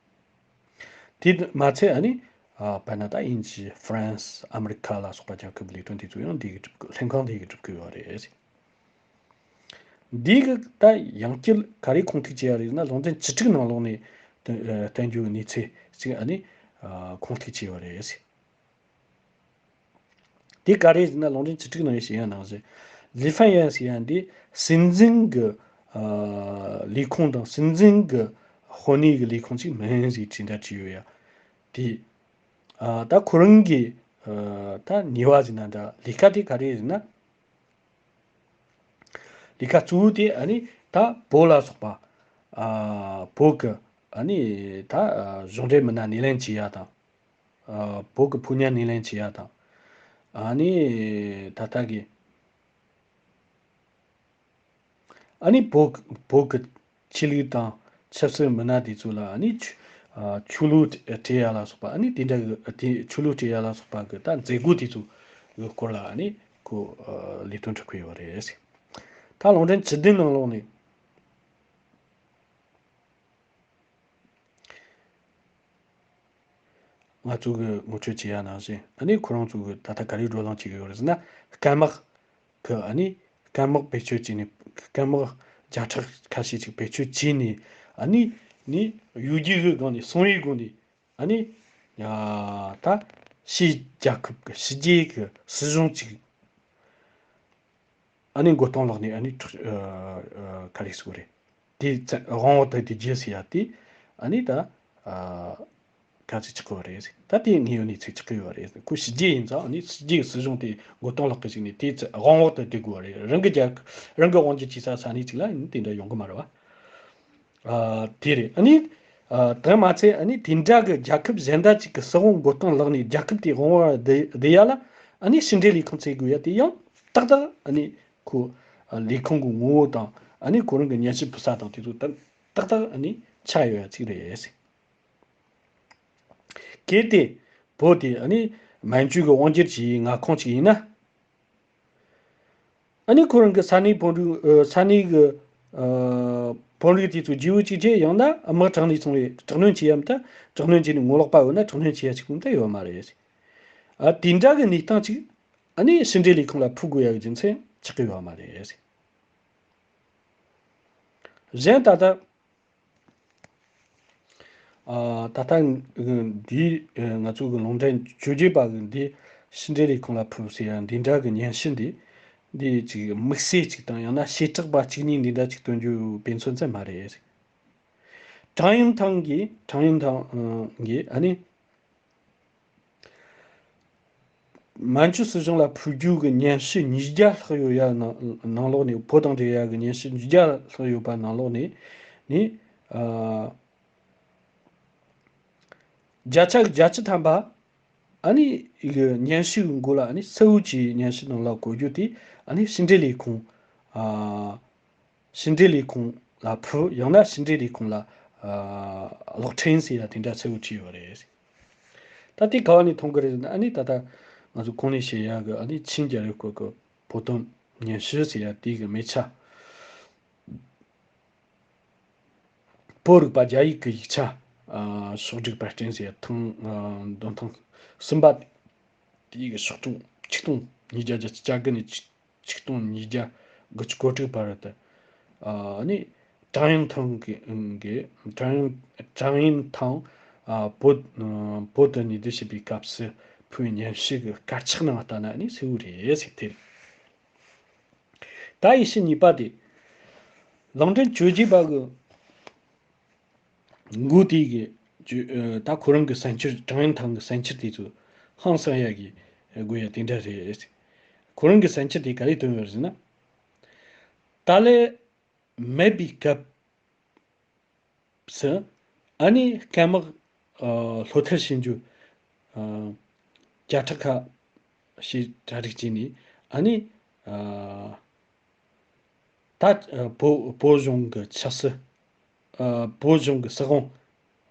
དེ་མ་ཚད་ཨ་ནི་ཨ་དཔེར་ན་ད་དབྱིན་ཇི་ཧྥ་རན་སི་ཨ་མི་རི་ཁ་ལ་སོགས་པ་རྒྱལ་ཁབ་ལས་དོན་དེ་ཚོ་ཡང་འདི་གི་སྒྲུབ་ཀྱི་ལྷན་ཁང་འདི་གི་སྒྲུབ་ཀྱི་ཡོད་རེད། འདི་གི་ད་ཡང་བསྐྱར་ག་རེ་ཁུངས་ཐིག་བྱས་ཡོད་རེད་ན་ལུང་འདྲེན་བཅུ་དྲུག་ནང་ལོགས་ནས་བསྟན་བསྟན་རྒྱུ་གནས་ཚུལ་ཅིག་ཨ་ནི་ཨ་ཁུངས་ཐིག་བྱས་ཡོད་རེད། དེ་ག་རེ་ཟེར་ན་ལུང་འདྲེན་བཅུ་དྲུག་ནང་བཤད་ཡ་ནང་བཞིན་ལི་ཧྥན་ཡན་ཟེར་ཡ་འདི་སྲིད་འཛིན་གི་ཨ་ལས་ཁུངས་དང་སྲིད་འཛིན་གི་དཔོན་གནས་ཀྱི་ལས་ཁུངས་ཅིག་མིན་ཟེར་དྲིས་འདྲ་དྲིས་ཡོད་ཡ། དེ་ཨ་ད་ཁོ་རང་གི་ཨ་ད་ཉེས་པ་ཟེར་ན་འདྲ་ལས་ཀ་དེ་ག་རེ་ཟེར་ན། ལས་ཀ་གཙོ་བོ་དེ་ཨ་ནི་ད་བོད་ལ་སོགས་པ་ཨ་བོད་ཀྱི་ཨ་ནི་ད་ཨ་གཞུང་འབྲེལ་མི་སྣ་སྣེ་ལེན་བྱེད་ཡ་དང་། ཨ་བོད་ཀྱི་ཕོ་ཉ་སྣེ་ལེན་བྱེད་ཡ་དང་། ཨ་ནི་ད་ལྟ་གི་ཨ་ནི་བོད་བོད་ཀྱི་ཆོས་ལུགས་དང་ཆབ་སྲིད་མི་སྣ་དེ་ཚོ་ལ་ཨ་ནི་ཆོས་ཨ་ཆོས་ལུགས་སྤྲད་ཡ་ལ་སོགས་པ་ཨ་ནི་དེ་འདྲ་གི་དེ་ཆོས་ལུགས་སྤྲད་ཡ་ལ་སོགས་པ་གི་ད་མཛད་སྒོ་དེ་ཚོ་གི་སྐོར་ལ་ཨ་ནི་ཁོ་ཨ་ལས་དོན་སྒྲུབ་ཀྱི་ཡོད་རེད། ད་ལུང་འདྲེན་བཅུ་བདུན་ནང་ལོགས་ནས། ང་ཚོ་གི་ངོ་སྤྲོད་བྱེད་ཡ་ནང་བཞིན་ཨ་ནི་ཁོ་རང་ཚོ་གི་ད་ལྟ་ག་རེ་བགྲོ་གླེང་བྱེད་ཀྱི་ཡོད་རེད་ཟེར་ན་སྐམ་དམག་གི་ཨ་ནི་སྐམ་དམག་བེད་སྤྱོད་བྱས་ནས་སྐམ་དམག་བརྒྱ་ཕྲག་ཁ་ཤས་ཅིག་བེད་སྤྱོད་བྱས་ནས་ཨ་ནི་ནི་གཡོ་སྒྱུ་གི་སྒང་ནས་སང་ཡོད་སྒང་ནས་ཨ་ནི་ཡ་ད་ཕྱིའི་རྒྱལ་ཁབ་གི་ཕྱི་རྒྱལ་གི་སྲིད་གཞུང་ཅིག་ཨ་ནི་མགོ་རྟིང་བསླེགས་ནས་ཨ་ནི་ཁྲག་ཨ་ཨ་ག་རེ་ཟེར་དགོས་རེད། དེ་ཚ་དབང་བོ་དེ་དེ་རྒྱས་སུ་ཡ་དེ་ཨ་ནི་ད་ཨ་ག་ཚོད་ཆགས་ཀྱི་ཡོད་རེད། ད་དེ་དངོས་ཡོད་གནས་ཚུལ་ཆགས་ཀྱི་ཡོད་རེད། ཁོ་ཕྱི་རྒྱལ་ཡིན་ཙང་ཨ་ནི་ཕྱི་རྒྱལ་གྱི་སྲིད་གཞུང་དེ་མགོ་རྟིང་བསླེགས་ཀྱི་ཞིག་ནས་དེ་ཚ་དབང་བོ་དེ་སྡུད་དགོས་རེད། རང་གི་རྒྱལ་རང་གི་དབང་སྒྱུར་བྱེད་ས་ས་གནས་ཅིག་ལ་ཨ་ནི་དེ་འདྲ་ཡོང་གི་མ་རེད་བ། ཨ་དེ་རེད། ཨ་ནི་ཨ་དེ་མ་ཚད་ཨ་ནི་དེ་འདྲ་གི་རྒྱལ་ཁབ་གཞན་དག་ཅིག་གི་སྲིད་དབང་མགོ་རྟིང་བསླེགས་ནས་རྒྱལ་ཁབ་དེའི་དབང་བ་བསྡུ་བསྡུ་ཡ་ལ་ཨ་ནི་ཕྱི་འབྲེལ་ལས་ཁུངས་བཙུགས་དགོས་ཡ་དེ་ཡང་ཏག་ཏག་ཨ་ནི་ཁོ་ཨ་ལས་ཁུངས་ཀྱི་ངོ་བོ་དང་ཨ་ནི་ཁོ་རང་གི་སྙན་ཞུ་ཕུལ་ས་དང་དེ་ཚོ་ཏག་ཏག་ཏག་ཨ་ནི་ཆགས་ཡོད་ཡ་ཅིག་རེད། གལ་ཏེ་བོད་དེ་ཨ་ནི་མན་ཇུ་གི་དབང་སྒྱུར་གྱི་མངའ་ཁོངས་ཅིག་ཡིན་ན། ཨ་ནི་ཁོ་རང་གི་ས་གནས་བོད་རིགས་ཨ་ས་གནས་ཀྱི་ཨ་བོད་རིགས་དེ་ཚོ་རྒྱལ་པོ་གཅིག་བྱས། ཡང་ན་དམག་དྲངས་ནས་སོང་བའི་དྲག་གནོན་བྱེད་ཡ་མ་ད་དྲག་གནོན་བྱས་ནས་ངོ་ལོག་པ་ཡོད་ན་དྲག་གནོན་བྱེད་ཡ་ཅིག་ཀུན་ད་ཡོད་མ་རེད། ཨ་དེ་འདྲ་གི་གནས་སྟངས་ཅིག་ཨ་ནི་ཕྱི་འབྲེལ་ལས་ཁུངས་ལ་ཕུལ་དགོས་ཡ་གི་རྒྱུ་མཚན་ཆགས་ཀྱི་ཡོད་མ་རེད། གཞན་ད་ལྟ། ཨ་ད་ལྟ་འདི་ང་ཚོ་གི་ལུང་འདྲེན་བཅོ་བརྒྱད་པ་གི་འདི་ ཕྱི་འབྲེལ་ལས་ཁུངས་ལ་ཕུལ་ཟེར་ཡ་འདི་འདྲ་གི་སྙན་ཞུ་འདི། འདི་ཅིག་དམིགས་བསལ་ཅིག་དང་ཡང་ན་བྱེ་བྲག་པ་གཅིག་གཉིས་འདི་འདྲ་ཅིག་སྟོན་རྒྱུ་དཔེ་མཚོན་ཙམ་མ་རེད། ཀྲང་ཡུན་ཐང་གིས། ཀྲང་ཡུན་ཐང་གིས་ཨ་ནི། མན་ཇུ་སྲིད་གཞུང་ལ་ཕུལ་རྒྱུ་གི་སྙན་ཞུ་ཉིས་བརྒྱ་ལྷག་ཡོད་ཡ་ནང་ནང་ལོགས་ནས། བོད་དང་འབྲེལ་ཡ་གི་སྙན་ཞུ་ཉིས་བརྒྱ་ལྷག་ཡོད་པ་ནང་ལོགས་ནས་ནི། ཨ། བརྒྱ་ཆ་བརྒྱད་ཅུ་ཐམ་པ་ཨ་ནི་གི་སྙན་ཞུ་གི་མགོ་ལ། ཨ་ནི་གསལ་བོ་བྱས་སྙན་ཞུ་ནང་ལ་གོ་རྒྱུ་དེ། ཨ་ནི་ཕྱི་འབྲེལ་ལས་ཁུངས། ཨ། ཕྱི་འབྲེལ་ལས་ཁུངས་ལ་ཕུལ། ཡང་ན་ཕྱི་འབྲེལ་ལས་ཁུངས་ལ། ཨ། གློག་འཕྲིན་ཟེར་ཡ་དེ་འདྲ་གསལ་བོ་བྱས་ཡོད་རེད། ད་དེ་ག་བ་ནས་མཐོང་གི་རེད་ཟེར་ན། ཨ་ནི་ད་ལྟ་ང་ཚོ་གོང་ནས་བཤད་ཡ་གི། ཨ་ནི་ཆིང་རྒྱལ་རབས་སྐོར་གི་བོད་དོན་སྙན་ཞུ་ཟེར་ཡ་དེ་གི་མི་ཆ། བོད་རིག་པ་རྒྱ་ཡིག་གི་ཡིག་ཆ། ཨ། ཕྱོགས་བསྒྲིགས་པར་སྐྲུན་ཟེར་ཐེངས། ཨ། འདོན་ཐེངས་གསུམ་པ། དེའི་གི་ཕྱོགས་སྒྲིགས་ཆིག་སྟོང་ཉིས་བརྒྱ་བརྒྱད་ཅུ་གྱ་དགུ་ནས་ཆིག་སྟོང་ཉིས་བརྒྱ་དགུ་བཅུ་གོ་དྲུག་བར་དུ། ཨ་ནི་ཀྲང་ཡུན་ཐང་གི་གི་ཀྲང་ཡུན། ཀྲང་ཡུན་ཐང་། ཨ། བོད། བོད་དུ་གནས་སྡོད་བྱེད་པའི་སྐབས་སུ་ཕུལ་བའི་སྙན་ཞུ་གི་དཀར་ཆག་ནང་ལྟ་ན་ནི་གསལ་བོ་རེད་ཟེར། དེ་རེད། ད་ཡི་ཤུ་གཉིས་པ་དེ། ལུང་འདྲེན་བཅོ་བརྒྱད་པ་གི་མགོ་དེ་གི་བཅོ། ཨ། ད་ཁོ་རང་གི་གསར་འགྱུར། ཀྲང་ཡུན་ཐང་གི་གསར་འགྱུར་དེ་ཚོ་ཧང་སང་ཡ་གི་དགོས་ཡ་དེ་འདྲ་རེད། ཁོ་རང་གི་གསར་འགྱུར་དེ་ག་རེ་བཏོན་ཡོད་རེད་ཟེར་ན། ཏཱ་ལའི་མེད་པའི་སྐབས་སུ། ཨ་ནི་སྐམ་དམག་ཨ། ལྷོད་ཐལ་བྱེད་རྒྱུ། ཨ། བརྒྱ་ཕྲག་ཁ་ཞེ་གྲ་སྒྲིག་བྱས་ནས། ཨ་ནི། ཨ། ད་བོད། བོད་གཞུང་གི་ཆབ་སྲིད། ཨ། བོད་གཞུང་གི་སྲིད་དབང་།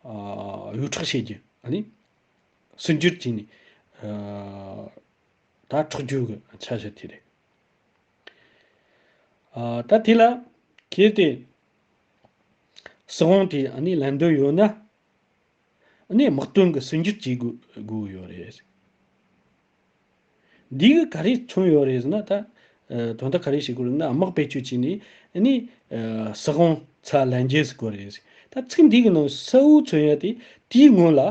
ཨ། གཡོག་བསྒྲགས་བྱེད་རྒྱུ། ཨ་ནི་སུན་འགྱུར་བྱས་ནས། ཨ། ད་འཕྲོག་རྒྱུ་གི་འཆར་གཞི་དེ་རེད། ཨ། ད་དེ་ལ་གལ་ཏེ་སྲིད་དབང་དེ་ཨ་ནི་ལེན་འདོད་ཡོད་ན། ཨ་ནི་དམག་དོན་གྱི་སུན་འགྱུར་བྱེད་དགོས་དགོས་ཡོད་རེད། འདི་གི་ག་རེ་མཚོན་ཡོད་རེད་ཟེར་ན། ད། ཨ། དོན་དག་ག་རེ་བྱེད་དགོས་རེད་ན། དམག་བེད་སྤྱོད་བྱས་ནས་ཨ་ནི། ཨ། སྲིད་དབང་ཚུར་ལེན་རྒྱུ་ཟེར་དགོས་རེད། ད་ཚིག་འདི་གི་ནང་གསལ་བོ་མཚོན་ཡ་དེ། དེའི་སྔོན་ལ།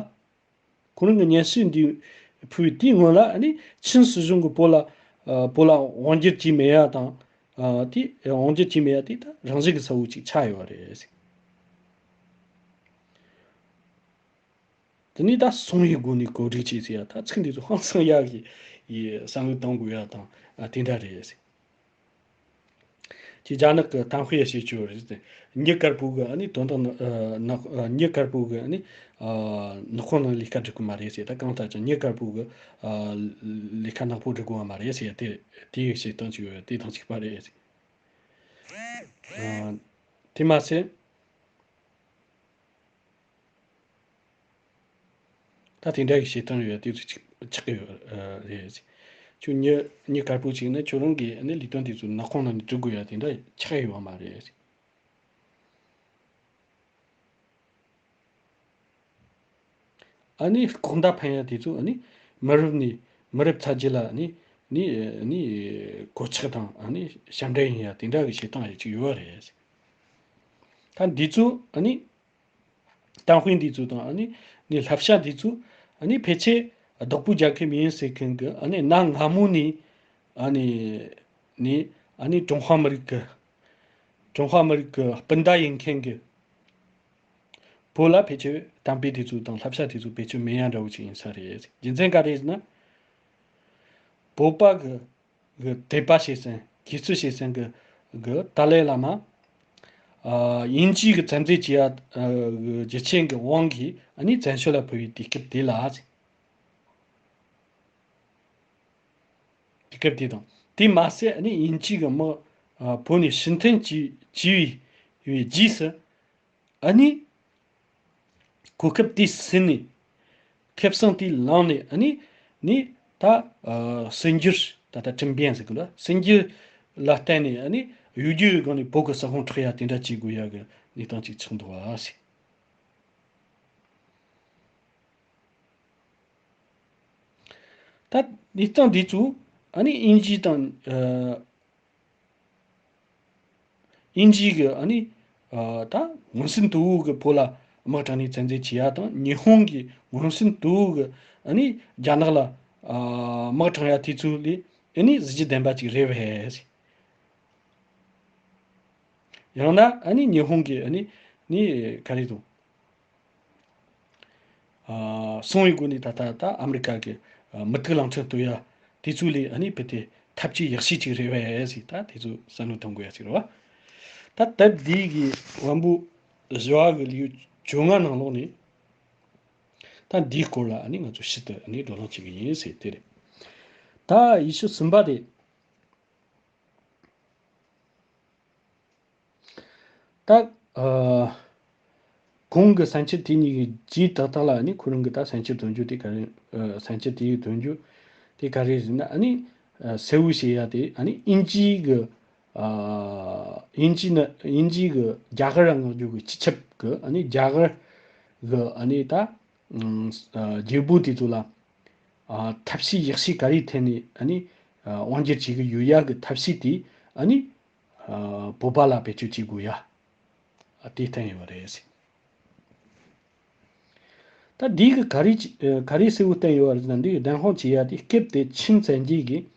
ཁོ་རང་གི་སྙན་ཞུ་འདི་ཕུལ་བའི་དེའི་སྔོན་ལ། ཨ་ནི་ཆིན་སྲིད་གཞུང་གིས་བོད་ལ། ཨ། བོད་ལ་དབང་སྒྱུར་བྱས་མེད་ཡ་དང་། ཨ། དེ་དབང་སྒྱུར་བྱས་མེད་ཡ་དེ་ད་རང་བཞིན་གྱི་གསལ་བོ་ཅིག་ཆགས་ཡོད་རེད། དེ་ནས་ད་སོང་བའི་སྒོ་ནས་གོ་སྒྲིག་བྱས་ཟེར་ཡ། ད་ཚིག་འདི་ཚོ་ཧང་སང་ཡག་གི་བསམ་བློ་གཏོང་དགོས་ཡ་དང་། ཨ། དེ་འདྲ་རེད། ཅིག་རྒྱ་ནག་གི་གཏམ་དཔེ་ཡ་བཤད་རྒྱུ་རེད། མྱི་དཀར་པོ་གི་ཨ་ནི་དོན་དག་ནི། ཨ། ནག་ཨ། མྱི་དཀར་པོ་གི་ཨ་ནི། ཨ། ནག་ཁུང་ནང་ལས་ཀ་སྒྲུབ་གི་མ་རེད་ཟེར། ད་གང་ལྟར་ཀྱང་མྱི་དཀར་པོ་གི། ཨ། ལས་ཀ་ནག་པོ་སྒྲུབ་དགོས་པ་མ་རེད་ཟེར། དེ་དེའི་བཤད་སྟངས་ཅིག་ཡོད། དེ་དང་གཅིག་པ་རེད། ཨ། དེ་མ་ཟད། ད་དེ་འདྲ་གི་བྱེད་སྟངས་ཡོད་ཡ་དེ་ཚོ་ཆགས་ཆགས་ཀྱི་ཡོད། ཨ། རེད། ཁྱོད་མྱི་མྱི་དཀར་པོ་ཅིག་ན་ཁྱོད་རང་གིས་ཨ་ནི་ལས་དོན་དེ་ཚོ་ནག་ཁུང་ནང་ནས་སྒྲུབ་དགོས་ཡ་དེ་འདྲ་ཆགས་ཡོད་མ་རེད། ཨ་ནི་ལྐོག་མདའ་འཕེན་ཡ་དེ་ཚོ་ཨ་ནི་མི་རབས་ནས་མི་རབས་ཚ་རྒྱུད་ལ་ཨ་ནི་ནི་ནི་གོད་ཆག་དང་ཨ་ནི་ཞབས་འདྲེན་ཡིན་ཡ་དེ་འདྲ་གི་བྱེད་སྟངས་ཡ་ཅིག་ཡོད་རེད། ད་འདི་ཚོ་ཨ་ནི། གཏམ་དཔེ་འདི་ཚོ་དང་ཨ་ནི་ནི་བསླབ་བྱ་འདི་ཚོ་ཨ་ནི་ཕལ་ཆེར་བདག་པོ་རྒྱག་མཁན་མིན་ཟེར་མཁན་གྱི། ཨ་ནི་གནའ་སྔ་མོ་ནས་ཨ་ནི་ནི་ཨ་ནི་ཀྲུང་ཧྭ་མི་རིགས་ཀྱི། ཀྲུང་ཧྭ་མི་རིགས་ཀྱི་སྤུན་ཟླ་ཡིན་མཁན་གྱི་བོད་ལ་ཕལ་ཆེར་གཏམ་དཔེ་དེ་ཚོ་དང་བསླབ་བྱ་དེ་ཚོ་བེད་སྤྱོད་མེད་ཡ་འདྲ་བོ་ཅིག་ཡིན་ས་རེད། རྒྱུ་མཚན་ག་རེ་ཟེར་ན། བོད་པ་གི་གི་དད་པ་བྱེད་སེམས། དགེ་ཚུལ་བྱེད་སེམས་གི་གི་ཏཱ་ལའི་བླ་མ། ཨ། དབྱིན་ཇི་གི་བཙན་འཛུལ་བྱེད་ཡ། ཨ། གི་རྒྱུ་རྐྱེན་གི་དབང་གིས་ཨ་ནི་བཙན་བྱོལ་ལ་ཕེབས་པའི་དུས་སྐབས་དེ་ལ། དུས་སྐབས་དེ་དང་དེ་མ་ཟད་ཨ་ནི་དབྱིན་ཇི་གི་དམག་ཨ། བོད་ནས་ཕྱིར་འཐེན་བྱས་བྱས་པའི་རྗེས་སུ། ཨ་ནི་གོ་སྐབས་དེ་ཟིན་ནས། ཁེ་བཟང་དེ་བླངས་ནས། ཨ་ནི་ནི་ད། ཨ། སུན་འགྱུར། ད་ལྟ་ཁྲིམས་འགལ་ཟེར་གི་འདུག་སུན་འགྱུར་ལ་བརྟེན་ནས་ཨ་ནི་གཡོ་སྒྱུ་གི་སྒང་ནས་བོད་ཀྱི་སྲིད་དབང་འཕྲོག་ཡ་དེ་འདྲ་བྱེད་དགོས་ཡ་གི་གནས་སྟངས་ཅིག་ཆགས་འདུག་ཨ་ཟེར། ད་གནས་སྟངས་འདི་ཚོ་ཨ་ནི་དབྱིན་ཇི་དང་། ཨ། དབྱིན་ཇི་གི་ཨ་ནི། ཨ། ད་མངོན་སུམ་དུ་གི་བོད་ལ་དམག་དྲངས་ནས་བཙན་འཛུལ་བྱེད་ཡ་དང་། ཉི་ཧོང་གི་མངོན་སུམ་དུ་གི་ཨ་ནི་རྒྱ་ནག་ལ་ ཨ་དམག་དྲངས་ཡ་དེ་ཚོ་ལས་ཨ་ནི་གཟི་བརྗིད་ལྡན་པ་ཅིག་རེད་པས། ཡང་ན་ཨ་ནི་ཉི་ཧོང་གི་ཨ་ནི་ནི་ག་རེ་དང་། ཨ་སོང་བའི་སྒོ་ནས་ད་ལྟ་ད་ཨ་མི་རི་ཀ་གི་ཨ་མུ་མཐུད་ལམ་ཁྲིད་གཏོད་ཡ་དེ་ཚོ་ལས་ཨ་ནི་བོད་དེ་ཐབས་ཇུས་ཡག་ཤོས་ཅིག་རེད་པས་ཟེར། ད་དེ་ཚོ་བསམ་བློ་གཏོང་དགོས་ཡ་ཅིག་རེད་བ། ད་དེབ་འདི་གི་དབང་པོ་བཞི་བ་གི་ལེའུ་བཅོ་ལྔ་ནང་ལོགས་ནས་ད་འདིའི་སྐོར་ལ་ཨ་ནི་ང་ཚོ་ཞིབ་ཏུ་ཨ་ནི་བགྲོ་གླེང་བྱེད་ཀྱི་ཡིན་ཟེར་དེ་རེད། ད་ཡིག་ཆ་གསུམ་པ་དེ། ད་ཨ་གོང་གི་ས་བཅད་དེ་གཉིས་ཀྱི་རྗེས་ཏག་ཏག་ལ་ཨ་ནི་ཁོ་རང་གི་ད་ས་བཅད་དོན་འཁྱོལ་དེ་ག་རེ། ཨ་ས་བཅད་དེའི་དོན་འཁྱོལ་དེ་ག་རེ་ཟེར་ན། ཨ་ནི་ཨ་གསལ་བོ་བྱེད་ཡ་དེ་ཨ་ནི་དབྱིན་ཇིའི་གི་ཨ་དབྱིན་ཇི་ནི་དབྱིན་ཇིའི་གི་རྒྱ་གར་མངགས་རྒྱུ་གི་སྤྱི་ཁྱབ་གི་ཨ་ནི་རྒྱ་གར་གི་ཨ་ནི་ད་ཨ་རྒྱལ་པོ་དེ་ཚོ་ལ་ཨ་ཐབས་ཤེས་ཡག་ཤོས་ག་རེའི་ཐད་ནས་ཨ་ནི་ཨ་དབང་སྒྱུར་བྱེད་ཀྱི་ཡོད་ཡ་གི་ཐབས་ཤེས་དེ་ཨ་ནི་ཨ་བོད་པ་ལ་བེད་སྤྱོད་བྱེད་དགོས་ཡ། ཨ་དེ་བསྟན་ཡོད་པ་རེད། ད་འདི་གི་ག་རེ་ཅི་ཨ་ག་རེ་གསལ་བོ་བསྟན་ཡོད་པ་རེད་ན། འདི་གི་བདེན་དཔང་བྱེད་ཡ་དེ་སྐབས་དེ་ཆིན་བཙན་རྒྱལ་གྱིས།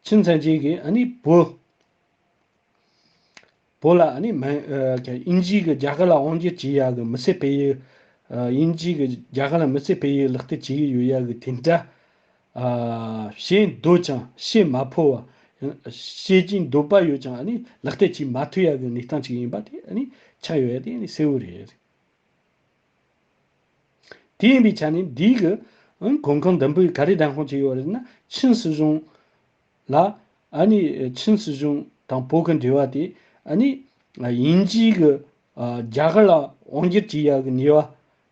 ཆིན་བཙན་རྒྱལ་གྱིས་ཨ་ནི་བོད། བོད་ལ་ཨ་ནི་མ་ཨ་དབྱིན་ཇི་གི་རྒྱ་གར་ལ་དབང་སྒྱུར་བྱེད་ཡག་གི་མི་སེར་སྤེལ་ཡུལ། ཨ་དབྱིན་ཇི་གི་རྒྱ་གར་ལ་མི་སེར་སྤེལ་ཡུལ་ལག་བསྟར་བྱེད་ཀྱི་ཡོད་ཡག་གི་དེ་འདྲ། ཨ་བྱེད་འདོད་ཀྱང་བྱེད་མ་ཕོད་པ། བྱེད་ཀྱི་འདོད་པ་ཡོད་ཀྱང་ཨ་ནི་ལག་བསྟར་བྱེད་མ་ཐུབ་ཡག་གི་གནས་སྟངས་ཅིག་ཡིན་པ་དེ་ཨ་ནི་ཆགས་ཡོད་ཡ་དེ་ཨ་ནི་གསལ་བོ་རེད། དེ་ཡིན་པའི་ཆ་ནས་འདི་གི་ཨང་གོང་ཁང་ལྡན་པོས་ག་རེ་བདེན་དཔང་བྱས་ཡོད་རེད་ན། ཆིན་སྲིད་གཞུང་ལ་ཨ་ནི་ཆིན་སྲིད་གཞུང་དང་བོད་ཀྱི་འབྲེལ་བ་དེ་ཨ་ནི་དབྱིན་ཇི་གི་ཨ་རྒྱ་གར་ལ་དབང་སྒྱུར་བྱེད་ཡག་གི་ནུས་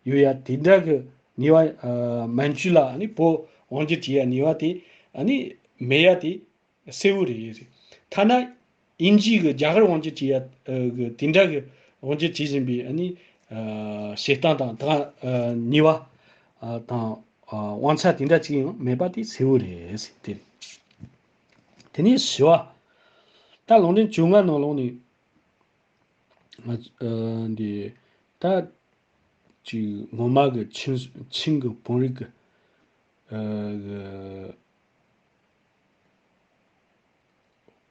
པ་ཡོད་ཡ་དེ་འདྲ་གི་ནུས་པ། ཨ་མན་ཇུ་ལ་ཨ་ནི་བོད་དབང་སྒྱུར་བྱེད་ཡ་ནུས་པ་དེ་ཨ་ནི་མེད་ཡ་དེ་གསལ་བོ་རེད། ཐ་ན་དབྱིན་ཇི་གི་རྒྱ་གར་དབང་སྒྱུར་བྱེད་ཡ་ཨ་གི་དེ་འདྲ་གི་དབང་སྒྱུར་བྱེད་བཞིན་པའི་ཨ་ནི་ཨ་བྱེད་སྟངས་དང་དང་ཨ་ནུས་པ་ཨ་དང་ཨ་དབང་ཆ་དེ་འདྲ་ཅིག་ཡང་མེད་པ་དེ་གསལ་བོ་རེད་ཟེར་དེ་རེད། དེ་ནས་བཞི་བ། ད་ལུང་འདྲེན་བཅོ་ལྔ་ནང་ལོགས་ནས་ང་ཨ་འདི་ད་ཅིག་ངོ་མ་གི་ཆིན་ཆིན་གི་བོད་རིགས་ཀྱི་ཨ་གི་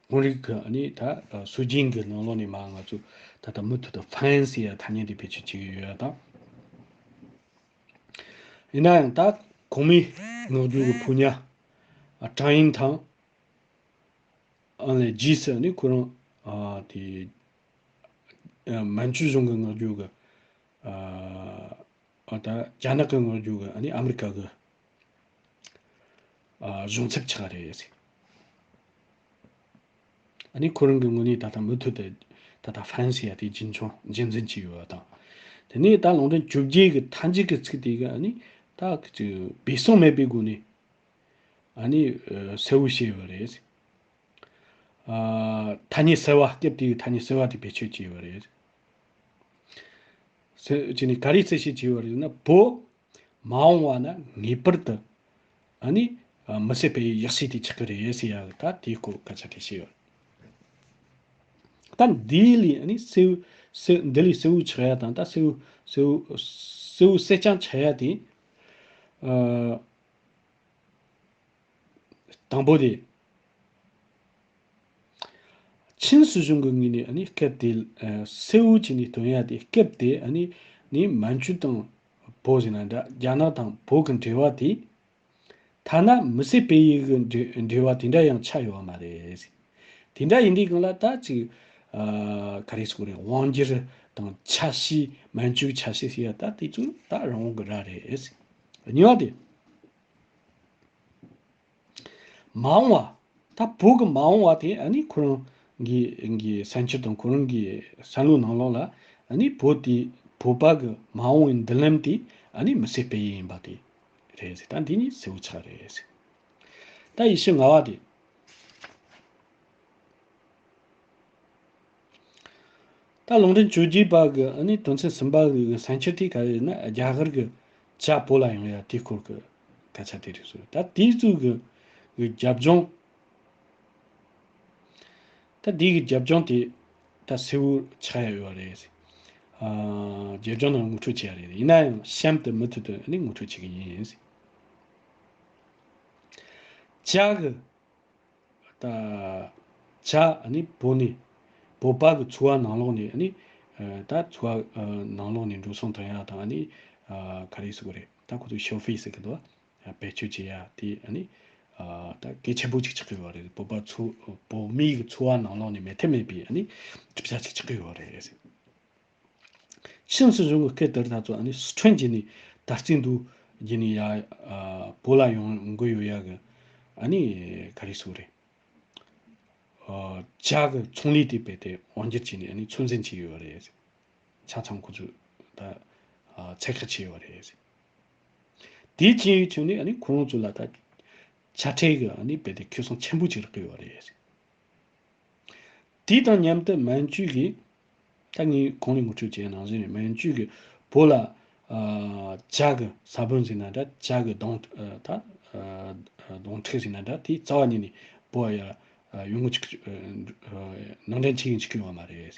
དཔོན་རིགས་ཀྱི་ཨ་ནི་ད་སྲོལ་རྒྱུན་གྱི་ནང་ལོགས་ནས་མར་ང་ཚོ་ད་ལྟ་མུ་མཐུད་དུ་ཧྥན་ཟེར་ཡ་ཐ་སྙད་འདི་བེད་སྤྱོད་བྱེད་ཀྱི་ཡོད་ཡ་དང་། ཡིན་ན་ཡང་ད་གོང་མའི་མངགས་རྒྱུ་གི་ཕོ་ཉ་ཨ་ཀྲང་ཡིན་ཐང་ཨ་ལས་རྗེས་སུ་ཨ་ནི་ཁོ་རང་ཨ་དེ་ཨ་མན་ཇུ་གཞུང་གི་མངགས་རྒྱུ་གི་ཨ་ཨ་ད་རྒྱ་ནག་གི་མངགས་རྒྱུ་གི་ཨ་ནི་ཨ་མི་རི་ཀ་གི་ཨ་གཞུང་ཚབ་ཆགས་རེད། ཨ་ནི་ཁོ་རང་གི་ངོས་ནས་ད་ལྟ་མུ་མཐུད་དུ་ད་ལྟ་ཧྥན་ཟེར་ཡ་དེ་རྒྱུན་འཁྱོངས་རྒྱུན་འཛིན་བྱས་ཡོད་པ་དང་། དེ་ནས་ད་ལུང་འདྲེན་བཅོ་བརྒྱད་ཀྱི་མཐའ་མཇུག་གི་ཚིག་དེ་གི་ཨ་ནི་ད་ཅིག་སྦས་གསང་མེད་པའི་སྒོ་ནས་ཨ་ནི་ཨ་གསལ་བོ་བྱས་ཡོད་རེད། ཨ་ཐ་སྙད་གསར་བ། སྐབས་དེའི་ཐ་སྙད་གསར་བ་དེ་བེད་སྤྱོད་བྱས་ཡོད་རེད། ཟེར་བྱས་ནས་ག་རེ་གསལ་བཤད་བྱས་ཡོད་རེད་ཟེར་ན། བོད་མ་འོངས་པ་ན་ངེས་པར་དུ་ཨ་ནི་ཨ་མི་སེར་སྤེལ་ཡུལ་ཡག་ཤོས་དེ་ཆགས་ཀྱི་རེད་ཟེར་ཡག་ད་དེའི་སྐོར་སྐད་ཆ་དེ་བཤད་ཡོད། ད་འདི་ལས་ཨ་ནི་གསལ་བོ་གསལ་འདི་ལས་གསལ་བོ་ཆགས་ཡ་དང་ད་གསལ་བོ་གསལ་བོ་གསལ་བོ་གསལ་རྐྱང་ཆགས་ཡ་དེ་ཨ། དང་པོ་དེ། ཆིན་སྲིད་གཞུང་གི་ངོས་ནས་ཨ་ནི་སྐབས་དེ་ཨ་གསལ་བོ་བྱས་ནས་སྟོན་ཡ་དེ། སྐབས་དེ་ཨ་ནི་ནི་མན་ཇུ་དང་བོད་ཟེར་ན་འདྲ། རྒྱ་ནག་དང་བོད་ཀྱི་འབྲེལ་བ་དེ་ཐ་ན་མི་སེར་སྤེལ་ཡུལ་གྱི་འབྲེལ་འབྲེལ་བ་དེ་འདྲ་ཡང་ཆགས་ཡོད་པ་མ་རེད། དེ་འདྲ་ཡིན་དུས་སྒང་ལ་ད་ཅིག་ཨ་ག་རེ་ཟེར་དགོས་རེད། དབང་སྒྱུར་དང་ཆ་ཤས། མན་ཇུའི་ཆ་ཤས་ཟེར་ཡ་ད་དེ་ཚོ་ད་རང་དབང་གི་ར་རེད། གཉིས་པ་དེ། མ་འོངས་པ། ད་བོད་ཀྱི་མ་འོངས་པ་དེ་ཨ་ནི་ཁོ་རང་གི་གི་བསམ་འཆར་དང་ཁོ་རང་གི་བསམ་བློའི་ནང་ལོགས་ལ་ཨ་ནི་བོད་དེ་བོད་པ་གི་མ་འོངས་པའི་མདུན་ལམ་དེ་ཨ་ནི་མི་སེར་སྤེལ་ཡུལ་ཡིན་པ་དེ་རེད་ཟེར། ད་འདི་ནི་གསལ་བོ་ཆགས་རེད་ཟེར། ད་ཡིག་ཆ་ལྔ་པ་དེ། ད་ལུང་འདྲེན་བཅོ་བརྒྱད་པ་གི་ཨ་ནི་དོན་ཚན་གསུམ་པ་གི་བསམ་འཆར་དེ་ག་རེ་ཡིན་ན། རྒྱ་གར་གི་ཇ་བོད་ལ་ཡོང་ཡ་དེའི་སྐོར་གི་སྐད་ཆ་དེ་རེད་ཟེར། ད་དེའི་ཚུལ་གི་གི་རྒྱབ་ལྗོངས། ད་དེའི་གི་རྒྱབ་ལྗོངས་དེ་ད་གསལ་བོ་ཆགས་ཡ་ཡོད་རེད། ཨ་རྗེས་འབྲང་ནང་ངོ་སྤྲོད་བྱས་རེད། ཡིན་ན་ཡང་གཤམ་དུ་མུ་མཐུད་དུ་ཨ་ནི་ངོ་སྤྲོད་བྱེད་ཀྱི་ཡིན། བྱ་གི་ད་བྱ་ཨ་ནི་བོད་ནས་བོད་པ་གི་ཚོ་བ་ནང་ལོགས་ནས་ཨ་ནི་ཨ་ད་ཚོ་བ་ཨ་ནང་ལོགས་ནས་འགྲོ་སོང་ཐོན་ཡ་དང་། ཨ་ནི་ཨ་ག་རེ་ཟེར་དགོས་རེད། ད་ཁོ་ཚོ་ཤོ་ཧྥེ་ཟེར་གི་འདུག་ཨ་བེད་སྤྱོད་བྱེད་ཡ་དེ་ཨ་ནི་ཨ་ད་གལ་ཆེན་པོ་ཅིག་ཆགས་ཀྱི་ཡོད་རེད། བོད་པ་ཚོ་བོད་མིའི་གི་ཚོ་བ་ནང་ལོགས་ནས་མེད་ཐབས་མེད་པའི་ཨ་ནི་གྲུབ་ཆ་ཅིག་ཆགས་ཀྱི་ཡོད་རེད། ཤིན་སྲིད་གཞུང་གི་སྐད་དེར་ད་ཚོ་ཨ་ནི་སི་ཁྲོན་བརྒྱུད་ནས་དར་རྩེ་འདུ་བརྒྱུད་ནས་ཡ་ཨ་བོད་ལ་ཡོང་དགོས་ཡོད་ཡ་གི་ཨ་ནི་ག་རེ་ཟེར་རེད། ཨ་བྱ་གི་ཚོང་ལས་དེ་རྦད་དེ་དབང་སྒྱུར་བྱས་ནས་ཨ་ནི་ཚོད་འཛིན་བྱས་ཡོད་རེད། ཆ་ཚང་ཁོ་ཚོས་ད་ཨ་ཚད་བཀག་བྱས་ཡོད་རེད། དེའི་རྐྱེན་གྱིས་བྱས་ནས་ཨ་ནི་ཁོ་རང་ཚོ་ལ་ད་ཆ་འཕྲུལ་གྱི་ཨ་ནི་རྦད་དེ་འཁོས་སང་ཆེན་པོ་ཅིག་རག་གི་ཡོད་རེད། དེ་དང་མཉམ་དུ་མན་ཇུ་གིས་ད་ངས་གོང་ནས་ངོ་སྤྲོད་བྱས་ནང་བཞིན་རེད། མན་ཇུ་གིས་བོད་ལ་ཨ་བྱ་གི་ས་བོན་ཟེར་ན་འདྲ། བྱ་གི་སྡོང་ཨ་ད་ཨ་སྡོང་ཕྲུག་ཟེར་ན་འདྲ། དེ་རྩ་བ་ཉིད་ནས་བོད་ཡ་ཨ་ཡོང་གི་ཅིག་ཨ་ནང་འདྲེན་བྱེད་ཀྱི་ཅིག་ཡོད་མ་རེད།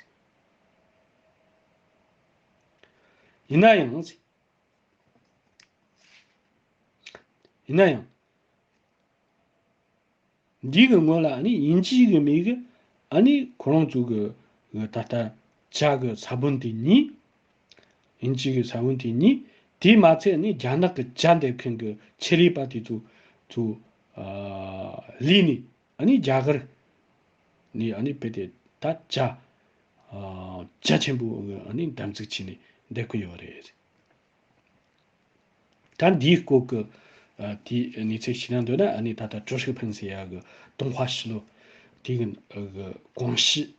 ཡིན་ན་ཡང་ཡིན་ན་ཡང་། འདི་གི་སྔོན་ལ་ཨ་ནི་དབྱིན་ཇི་གི་མི་གི་ཨ་ནི་ཁོ་རང་ཚོ་གི་གི་ད་ལྟ་བྱ་གི་ས་བོན་དེ་ཉོས། དབྱིན་ཇི་གི་ས་བོན་དེ་ཉོས། དེ་མ་ཚད་ཨ་ནི་རྒྱ་ནག་གི་བྱ་འདེབས་མཁན་གི་ཆེད་ལས་པ་དེ་ཚོ་ཚོ་ཨ་ལས་ནས་ཨ་ནི་རྒྱ་གར་ནས་ཨ་ནི་རྦད་དེ་ད་བྱ་ཨ་རྒྱ་ཆེན་པོ་ཨ་ནི་འདེབས་འཛུགས་བྱས་ནས་འདེབས་གི་ཡོད་རེད། ད་འདིའི་སྐོར་གྱི་ཨ་དེའི་གནས་ཚུལ་ཞིག་ན་འདོད་ན། ཨ་ནི་ད་ལྟ་ཀྲུའུ་ཧྲི་ཕིན་ཟེར་ཡ་གི་ཏུང་ཧྭ་ཕྱི་ལོ་དེ་གི་ཨ་གི་གོང་ཞུས་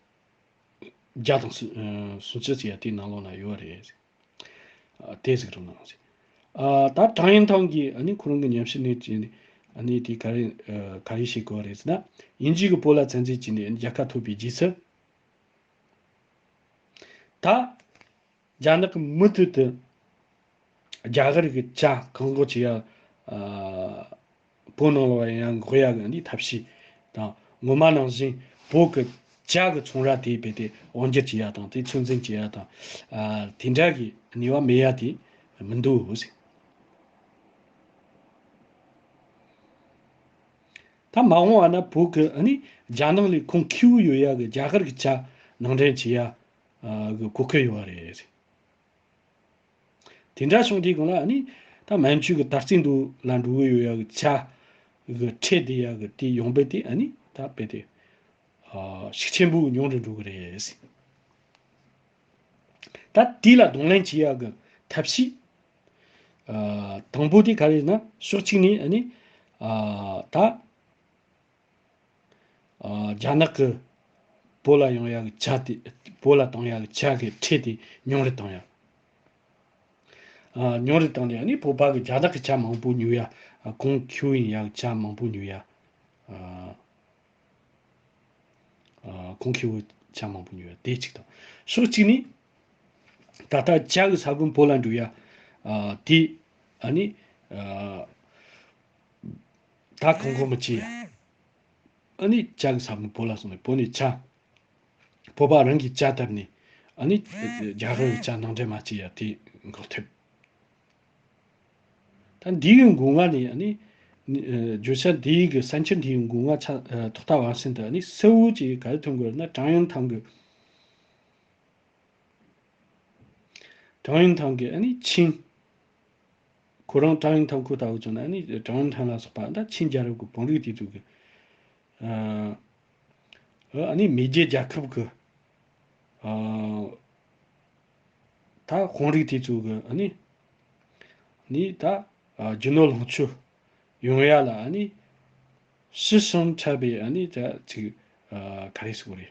བརྒྱ་དང་སུམ་ཅུ་ཟེར་ཡ་དེའི་ནང་ལོགས་ན་ཡོད་རེད། ཨ་དེ་ཟིག་རུ་ནང་ཟིག་ཨ་ད་ཀྲང་ཡོན་ཐང་གིས་ཨ་ནི་ཁོ་རང་གི་ཉམས་ཞིབ་གནས་ཀྱི་ཨ་ནི་དེ་ག་རེ་ཨ་ག་རེ་བྱེད་དགོས་རེད་ཟེར་ན། དབྱིན་ཇི་གི་བོད་ལ་བཙན་འཛུལ་བྱས་ནས་རྒྱལ་ཁ་ཐོབ་པའི་རྗེས་སུ། ད་རྒྱ་ནག་གི་མུ་མཐུད་དུ་རྒྱ་གར་གྱི་བྱ་བཀག་འགོག་བྱེད་ཡ་ཨ་བོད་ནང་ལ་ཡང་འགོག་ཡ་གི་འདི་ཐབས་ཤེས་དང་། ངོ་མ་ནང་བཞིན་བོད་ཀྱི་བྱ་གི་ཚོང་ར་དེ་རྦད་དེ་དབང་སྒྱུར་བྱེད་ཡ་དང་། དེ་ཚོད་འཛིན་བྱེད་ཡ་དང་ཨ་དེ་འདྲ་གི་ནུས་པ་མེད་ཡ་དེ་མི་འདུག་ཟེར། ད་མ་འོངས་པ་ན་བོད་ཀྱི་ཨ་ནི་རྒྱ་ནག་ལས་ཁུངས་འཁེལ་བོ་ཡོད་ཡ་གི་རྒྱ་གར་གྱི་བྱ་ནང་འདྲེན་བྱེད་ཡ་ཨ་གི་གོ་སྐབས་ཡོད་པ་རེད། དེ་འདྲ་བྱུང་དུས་སྒང་ལ་ཨ་ནི་ད་མན་ཇུ་གི་དར་རྩེ་འདུ་ལ་འགྲོ་གི་ཡོད་ཡ་གི་བྱ་གི་ཁྲལ་དེ་ཡ་གི་དེ་ཡོང་འབབ་དེ་ཨ་ནི་ད་རྦད་དེ་ཨ་ཤུགས་ཆེན་པོ་ཉུང་རུ་འགྲོ་གི་རེད། ད་དེ་ལ་གདོང་ལེན་བྱེད་ཡ་གི་ཐབས་ཤེས་ཨ་དང་པོ་དེ་ག་རེ་ཡིན་ན། ཕྱོགས་གཅིག་ནས་ཨ་ནི་ཨ་ད་ཨ་རྒྱ་ནག་གི་བོད་ལ་ཡོང་ཡ་གི་བྱ་དེ། བོད་ལ་གཏོང་ཡ་གི་བྱ་གི་ཁྲལ་དེ་ཉུང་རུ་གཏོང་ཡ། ཨ་ཉུང་རུ་བཏང་ནས་ཨ་ནི་བོད་པ་གི་རྒྱ་ནག་གི་བྱ་མང་པོ་ཉོ་ཡ། ཨ་ཁུངས་འཁེལ་བོ་ཡིན་ཡ་གི་བྱ་མང་པོ་ཉོ་ཡ། ཨ་ཨ་ཁུངས་འཁེལ་བོ་བྱ་མང་པོ་ཉོ་ཡ་དེ་གཅིག་དང་། ཕྱོགས་གཅིག་ནས་ད་ལྟ་བྱ་གི་ས་བོན་བོད་ལ་འགྲོ་ཡ་ཨ་དེ་ཨ་ནི་ཨ་ད་གང་གོ་མི་བྱེད་ཡ། ཨ་ནི་བྱ་གི་ས་བོན་བོད་ལ་སོང་ནས་བོད་ནས་བྱ། བོད་པ་རང་གིས་བྱ་བཏབ་ནས་ཨ་ནི་རྒྱ་གར་གྱི་བྱ་ནང་འདྲེན་མ་བྱེད་ཡ་དེ་འགོག་ཐབས། ད་འདི་གི་འགོ་ལྔ་ནས་ཨ་ནི་ཨ་བརྗོད་བྱ་འདི་གི་གསར་འགྱུར་འདི་གི་འགོ་ལྔ་ཆ་ཨ་ཐོག་མཐའ་བར་གསུམ་དུ་ཨ་ནི་གསལ་བོ་ཅིག་ག་རེ་ཐོན་དགོས་ན། ཀྲང་ཡོན་ཐང་གི་ཀྲང་ཡོན་ཐང་གི་ཨ་ནི་ཆིང་། ཁོ་རང་ཀྲང་ཡོན་ཐང་ཁོ་ལྟ་བུ་བྱུང་ན་ཨ་ནི་ཀྲང་ཡོན་ཐང་ལ་སོགས་པ་ད་ཆིན་རྒྱལ་རབས་ཀྱི་བོན་རིགས་དེ་ཚོ་གི་ཨ་ཨ་ནི་མེས་རྒྱལ་རྒྱལ་ཁབ་ཀྱི་ཨ་ད་དཔོན་རིགས་དེ་ཚོ་གི་ཨ་ནི་ནི་ད་ཨ་རྒྱུ་ནོར་ལོངས་སྤྱོད་ཡོང་ཡ་ལ་ཨ་ནི་ཕྱི་ཕྱོགས་འཁྲབ་པའི་ཨ་ནི་ད་ཅིག་ཨ་ག་རེ་ཟེར་དགོས་རེད།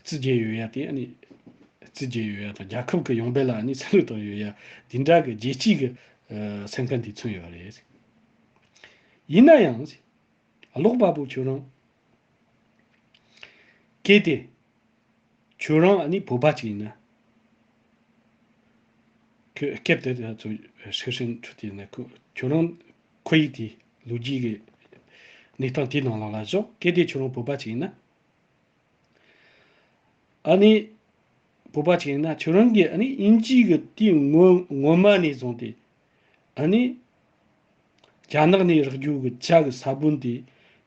རྩིས་རྒྱག་ཡོད་ཡ་དེ་ཨ་ནི་རྩིས་རྒྱག་ཡོད་ཡ་དང་། རྒྱལ་ཁབ་ཀྱི་ཡོང་འབབ་ལ་ཨ་ནི་བསམ་བློ་གཏོང་ཡོད་ཡ། དེ་འདྲ་གི་རྒྱལ་སྤྱི་གི་ཨ་སེམས་ཁམས་དེ་མཚོན་ཡོད་རེད། ཡིན་ན་ཡང་། ཀློག་པ་པོ་ཁྱོད་རང་གལ་ཏེ་ཁྱོད་རང་ཨ་ནི་བོད་པ་ཅིག་ཡིན་ན། ཁོས་སྐད་དེ་ཚོ་ཧྲིག་ཧྲིག་འཕྲོད་དེ་ཡིན་ན། ཁོ་ཁྱོད་རང་ཁོར་ཡུག་དེ་ལོ་རྒྱུས་ཀྱི་གནས་སྟངས་དེའི་ནང་ལོགས་ལ་བཞག་གལ་ཏེ་ཁྱོད་རང་བོད་པ་ཅིག་ཡིན་ན། ཨ་ནི་ བོད་པ་ཅིག་ཡིན་ན་ཁྱོད་རང་གིས་ཨ་ནི་དབྱིན་ཇི་གི་དུས་སྔོན་སྔོན་མ་ནས་བཟུང་སྟེ་ཨ་ནི་རྒྱ་ནག་ནས་རག་རྒྱུ་གི་ཇ་གི་ས་བོན་དེ་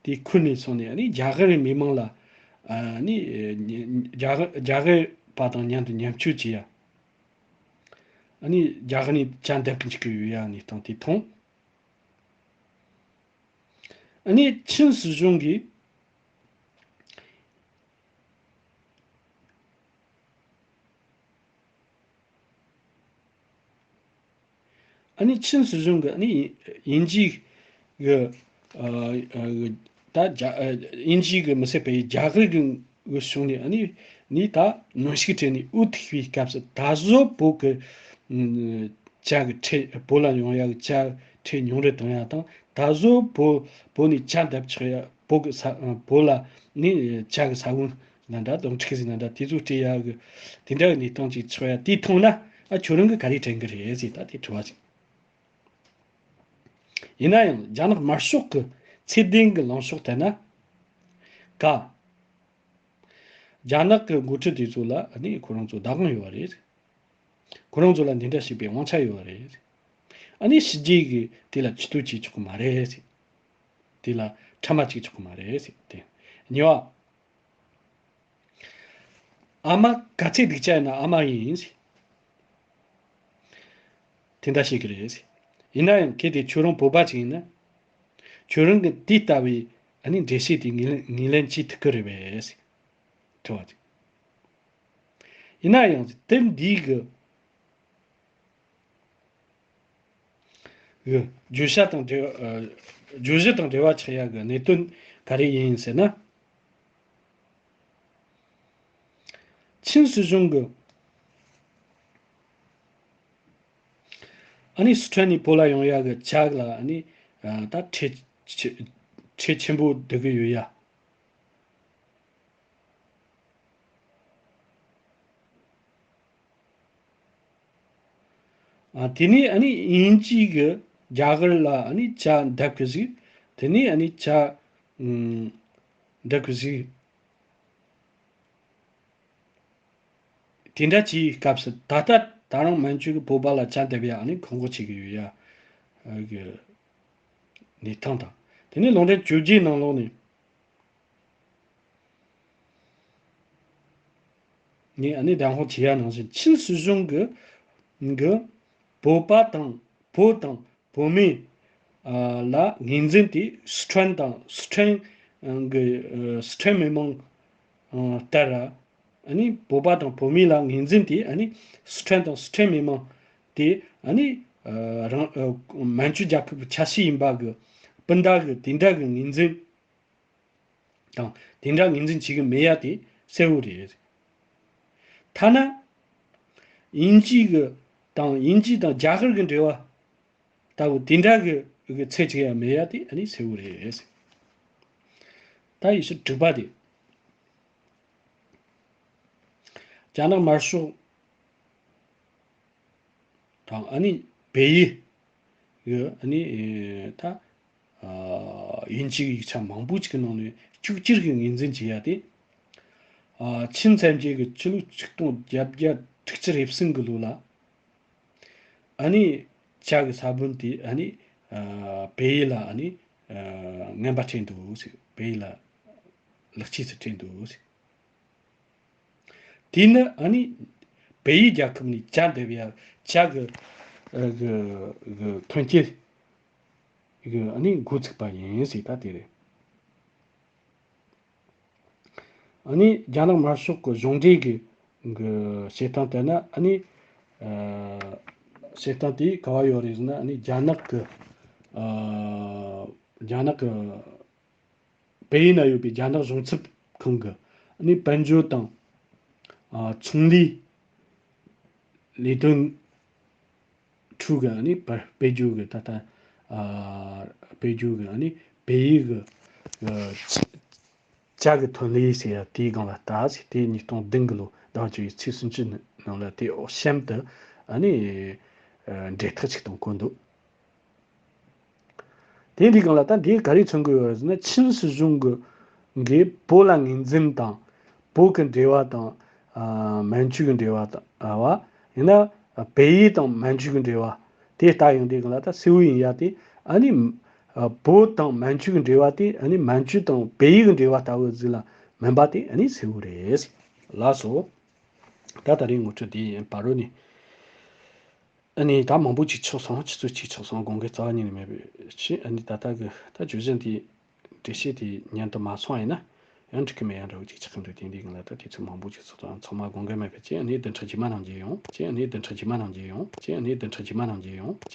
དེ་ཁུར་ནས་སོང་ནས་ཨ་ནི་རྒྱ་གར་མི་མང་ལ་ཨ་ནི་རྒྱ་གར་རྒྱ་གར་པ་དང་མཉམ་དུ་མཉམ་སྤྱོད་བྱེད་ཡ། ཨ་ནི་རྒྱ་གར་ནས་ཇ་འདེབས་གི་འཇུག་གི་ཡོད་ཡ་གནས་སྟངས་དེ་མཐོང་། ཨ་ནི་ཆིན་སྲིད་གཞུང་གིས། ཨ་ནི་ཆིན་སྲིད་གཞུང་གིས་ཨ་ནི་དབྱིན་ཇི་གི་ཨ་ཨ་ད་རྒྱ་ཨ་དབྱིན་ཇི་གི་མི་སེར་བོད་ཡིག་རྒྱ་གར་གི་གི་བྱུང་ནས་ཨ་ནི་ནི་ད་གནོན་ཤུགས་སྤྲད་ནས་དབུ་ཐུག་པའི་སྐབས་སུ་ད་གཟོད་བོད་གི་ཨ་ཇ་གི་ཁྲལ་བོད་ལ་ཡོང་ཡ་གི་ཇ་ཁྲལ་ཉུང་རུ་གཏོང་ཡ་དང་ད་གཟོད་བོད་བོད་ནས་ཇ་འདེབས་ཆོག་ཡ་བོད་གི་ས་བོད་ལ་ནི་ཇ་གི་ས་བོན་ན་འདྲ་དང་ཁྲིག་ཟིན་ན་འདྲ་དེ་ཚོ་སྤྲད་ཡ་གི་དེ་འདྲ་གི་གནས་སྟངས་ཅིག་ཆགས་ཡ་དེ་མཐོང་ན་ཨ་ཁྱོད་རང་གི་ག་རེ་དྲན་གི་རེད་ཟེར་ད་དེ་དྲི་བ་ཅིག་ཡིན་ན་ཡང་རྒྱ་ནག་དམར་ཤོག་གི་ཚད་ལྡན་གི་ལངས་ཕྱོགས་དེ་ན་ཀ་རྒྱ་ནག་གི་འགོ་ཁྲིད་དེ་ཚོ་ལ་ཨ་ནི་ཁོ་རང་ཚོ་བདག་དབང་ཡོད་པ་རེད། ཁོ་རང་ཚོ་ལ་འདི་འདྲ་ཞིག་པའི་དབང་ཆ་ཡོད་པ་རེད། ཨ་ནི་ཕྱི་རྒྱལ་གི་དེ་ལ་ཇུས་གཏོགས་བྱེད་ཆོག་གི་མ་རེད་ཟེར། དེ་ལ་ཕྲ་མ་བྱེད་ཆོག་གི་མ་རེད་ཟེར་ཏེ། གཉིས་པ། ཨ་མ་ག་ཚད་སྡུག་ཅག་ཡིན་ན་ཨ་མ་ཡིན་ཟེར། དེ་འདྲ་བཤད་ཀྱི་རེད་ཟེར། ཡིན་ན་ཡང་གལ་ཏེ་ཁྱོད་རང་བོད་པ་ཅིག་ཡིན་ན། ཁྱོད་རང་གི་དེ་ལྟ་བུའི་ཨ་ནི་འགྲེལ་བཤད་དེ་ངོས་ངོས་ལེན་བྱེད་ཐུབ་ཀྱི་རེད་པས་ཟེར། དྲི་བ་ཅིག་ཡིན་ན་ཡང་དེབ་འདིའི་གི་གི་བརྗོད་བྱ་དང་འབྲེལ་བ་ཨ། བརྗོད་གཞི་དང་འབྲེལ་བ་ཆགས་ཡ་གི་གནད་དོན་ག་རེ་ཡིན་ཟེར་ན། ཆིན་སྲིད་གཞུང་གི་ཨ་ནི་སི་ཁྲོན་ནས་བོད་ལ་ཡོང་ཡ་གི་ཇ་ལ་ཨ་ནི་ཨ་ད་ཁྲལ་ཁྲལ་ཆེན་པོ་བསྡུ་གི་ཡོད་ཡ། ཨ་དེ་ནས་ཨ་ནི་དབྱིན་ཇི་གི་རྒྱ་གར་ལ་ཨ་ནི་ཇ་འདེབས་གི་ཟིག་དེ་ནས་ཨ་ནི་ཇ་ཨུམ་འདེབས་གི་ཟིག་དེ་འདྲ་བྱེད་སྐབས་སུ་ད་ལྟ་ད་རུང་མན་ཇུ་གི་བོད་པ་ལ་ཇ་འདེབས་ཡ་ཨ་ནི་ཁག་པོ་བྱེད་གི་ཡོད་ཡ་གི་གནས་སྟངས་དང་། དེ་ནས་ལུང་འདྲེན་བཅོ་བརྒྱད་ནང་ལོགས་ནས། ངས་ཨ་ནི་བདེན་དཔང་བྱེད་ཡ་ནང་བཞིན་ཆིན་སྲིད་གཞུང་གི་གི་བོད་པ་དང་བོད་དང་བོད་མི་ཨ་ལ་ངོས་འཛིན་དེ་སི་ཁྲོན་དང་སི་ཁྲོན་གི་ཨ་སི་ཁྲོན་མི་མང་ཨ་ལྟར་ཨ་ནི་བོད་པ་དང་བོད་མི་ལ་ངོས་འཛིན་དེ་ཨ་ནི་སི་ཁྲོན་དང་སི་ཁྲོན་མི་མང་དེ་ཨ་ནི་ཨ་རང་ཨ་མན་ཇུ་རྒྱལ་ཁབ་ཀྱི་ཆ་ཤས་ཡིན་པ་གི་སྤུན་ཟླ་གི་དེ་འདྲ་གི་ངོས་འཛིན། དང་དེ་འདྲ་ངོས་འཛིན་བྱེད་ཀྱི་མེད་ཡ་དེ་གསལ་བོ་རེད། ཐ་ན་དབྱིན་ཇི་གི་དང་དབྱིན་ཇི་དང་རྒྱ་གར་གྱི་འབྲེལ་བ་ལྟ་བུ་དེ་འདྲ་གི་གི་ཚད་ཅིག་ཡང་མེད་ཡ་དེ་ཨ་ནི་གསལ་བོ་རེད། ད་ཡི་ཤུ་དྲུག་པ་དེ་རྒྱ་ནག་དམར་ཤོག་དང་ཨ་ནི་བལ་ཡུལ་གི་ཨ་ནི་ད་ཨ་དབྱིན་ཇིའི་ཡིག་ཆ་མང་པོ་ཅིག་གི་ནང་ནས་གཅིག་གྱུར་གྱི་ངོས་འཛིན་བྱེད་ཡ་དེ་ཨ་ཆིན་ཚན་རྗེས་ཀྱི་ཕྱི་ལོ་ཆིག་སྟོང་བརྒྱད་བརྒྱ་དྲུག་ཅུ་རེ་གསུམ་གི་ལོ་ལ་ཨ་ནི་ཇ་གི་ས་བོན་དེ་ཨ་ནི་ཨ་བལ་ཡུལ་ལ་ཨ་ནི་ཨ་ངན་པ་སྤྲད་འདུག་ཟེར། བལ་ཡུལ་ལ་ལེགས་སྐྱེས་སུ་སྤྲད་འདུག་ཟེར། དེ་ནི་ཨ་ནི་བལ་ཡུལ་རྒྱལ་ཁབ་ནས་ཇ་འདེབས་ཡ་ཇ་གི་ཨ་གི་གི་ཐོན་སྐྱེད་གི་ཨ་ནི་འགོ་ཚུགས་པ་ཡིན་ཟེར་ད་དེ་རེད། ཨ་ནི་རྒྱ་ནག་དམར་ཤོག་གི་གཞུང་འབྲེལ་གི་གི་བྱེད་སྟངས་དེ་ན་ཨ་ནི་ཨ་བྱེད་སྟངས་དེ་ག་བ་ཡོད་རེད་ཟེར་ན་ཨ་ནི་རྒྱ་ནག་གི་ཨ་རྒྱ་ནག་གི་པེ་ཡིན་ན་ཡོད་པའི་རྒྱ་ནག་གཞུང་ཚབ་ཁང་གི་ཨ་ནི་དཔལ་འབྱོར་དང་ཨ་ཚོང་ལས་ལས་དོན་ཁྲུའུ་གི་ཨ་ནི་པར་སྤེལ་རྒྱུ་གི་ད་ལྟ་ཨ་སྤེལ་རྒྱུ་གི་ཨ་ནི་པེ་ཡི་གི་ཨ་ཇ་གི་ཐོན་ལས་ཟེར་ཡ་དེའི་སྒང་ལ་ལྟ་ཟེར། དེ་ཉིས་སྟོང་བདུན་གི་ལོ་ཟླ་བ་བཅུ་པའི་ཚེས་སུམ་ཅུ་ནང་ལ་དེ་གཤམ་དུ་ཨ་ནི་ཨ་འབྲེལ་ཐག་ཅིག་དང་བསྐོན་འདུག་དེ་འདི་སྒང་ལ་ད་འདི་ག་རེ་མཚོན་གི་ཡོད་རེད་ཟེར་ན་ཆིན་སྲིད་གཞུང་གི་གིས་བོད་ལ་ངོས་འཛིན་དང་བོད་ཀྱི་འབྲེལ་བ་དང་ ཨ། མན་ཇུ་གི་འབྲེལ་བ་དང་། ཨ། བ། ཡིན་ན་བལ་ཡུལ་དང་མན་ཇུ་གི་འབྲེལ་བ་དེ་ལྟ་ཡོང་དུས་གང་ལ་ད་གསལ་བོ་ཡིན་ཡ་དེ། ཨ་ནི། ཨ། བོད་དང་མན་ཇུ་གི་འབྲེལ་བ་དེ། ཨ་ནི་མན་ཇུ་དང་བལ་ཡུལ་གི་འབྲེལ་བ་ལྟ་བུ་ཟིག་ལ་མིན་པ་དེ་ཨ་ནི་གསལ་བོ་རེད། ལགས་སོ། ད་ད་རེས་ངོ་སྤྲོད་དེ་ཡིན། བར་རོ་ནས། ཨ་ནི་ད་མང་པོ་ཅིག་ཆགས་སོང་། ཆུ་ཚོད་གཅིག་ཆགས་སོང་། དགོངས་འགལ་རྩ་བ་ཉིད་ནས་མེད་པའི་ཕྱིར། ཨ་ནི་ད་ལྟ་གི་ད་བརྗོད་གཞི་འདི་འགྲེལ་བཤད་དེ་ཉན་དུ་མ་སོང་ཡིན་ན་ཡང་འགྲིག་གི་མེད། ཡང་འདྲ་བོ་ཅིག་ཆགས་ཀྱི་འདུག་དེ་འདི་གང་ལ་ད་དུས་ཚོད་མང་པོ་ཅིག་ཚོགས་དང་། ཚང་མ་དགོངས་འགལ་མེད་པའི་ཕྱིར། ཨ་ནི་བདུན་ཕྲག་རྗེས་མ་ནང་མཇལ་ཡོང་། ཅེས། ཨ་ནི་བདུན་ཕྲག་རྗེས་མ་ནང་མཇལ་ཡོང་། ཅེས། ཨ་ནི་བདུན་ཕྲག་རྗེས་མ་ནང་མཇལ་ཡོང་། ཅེས།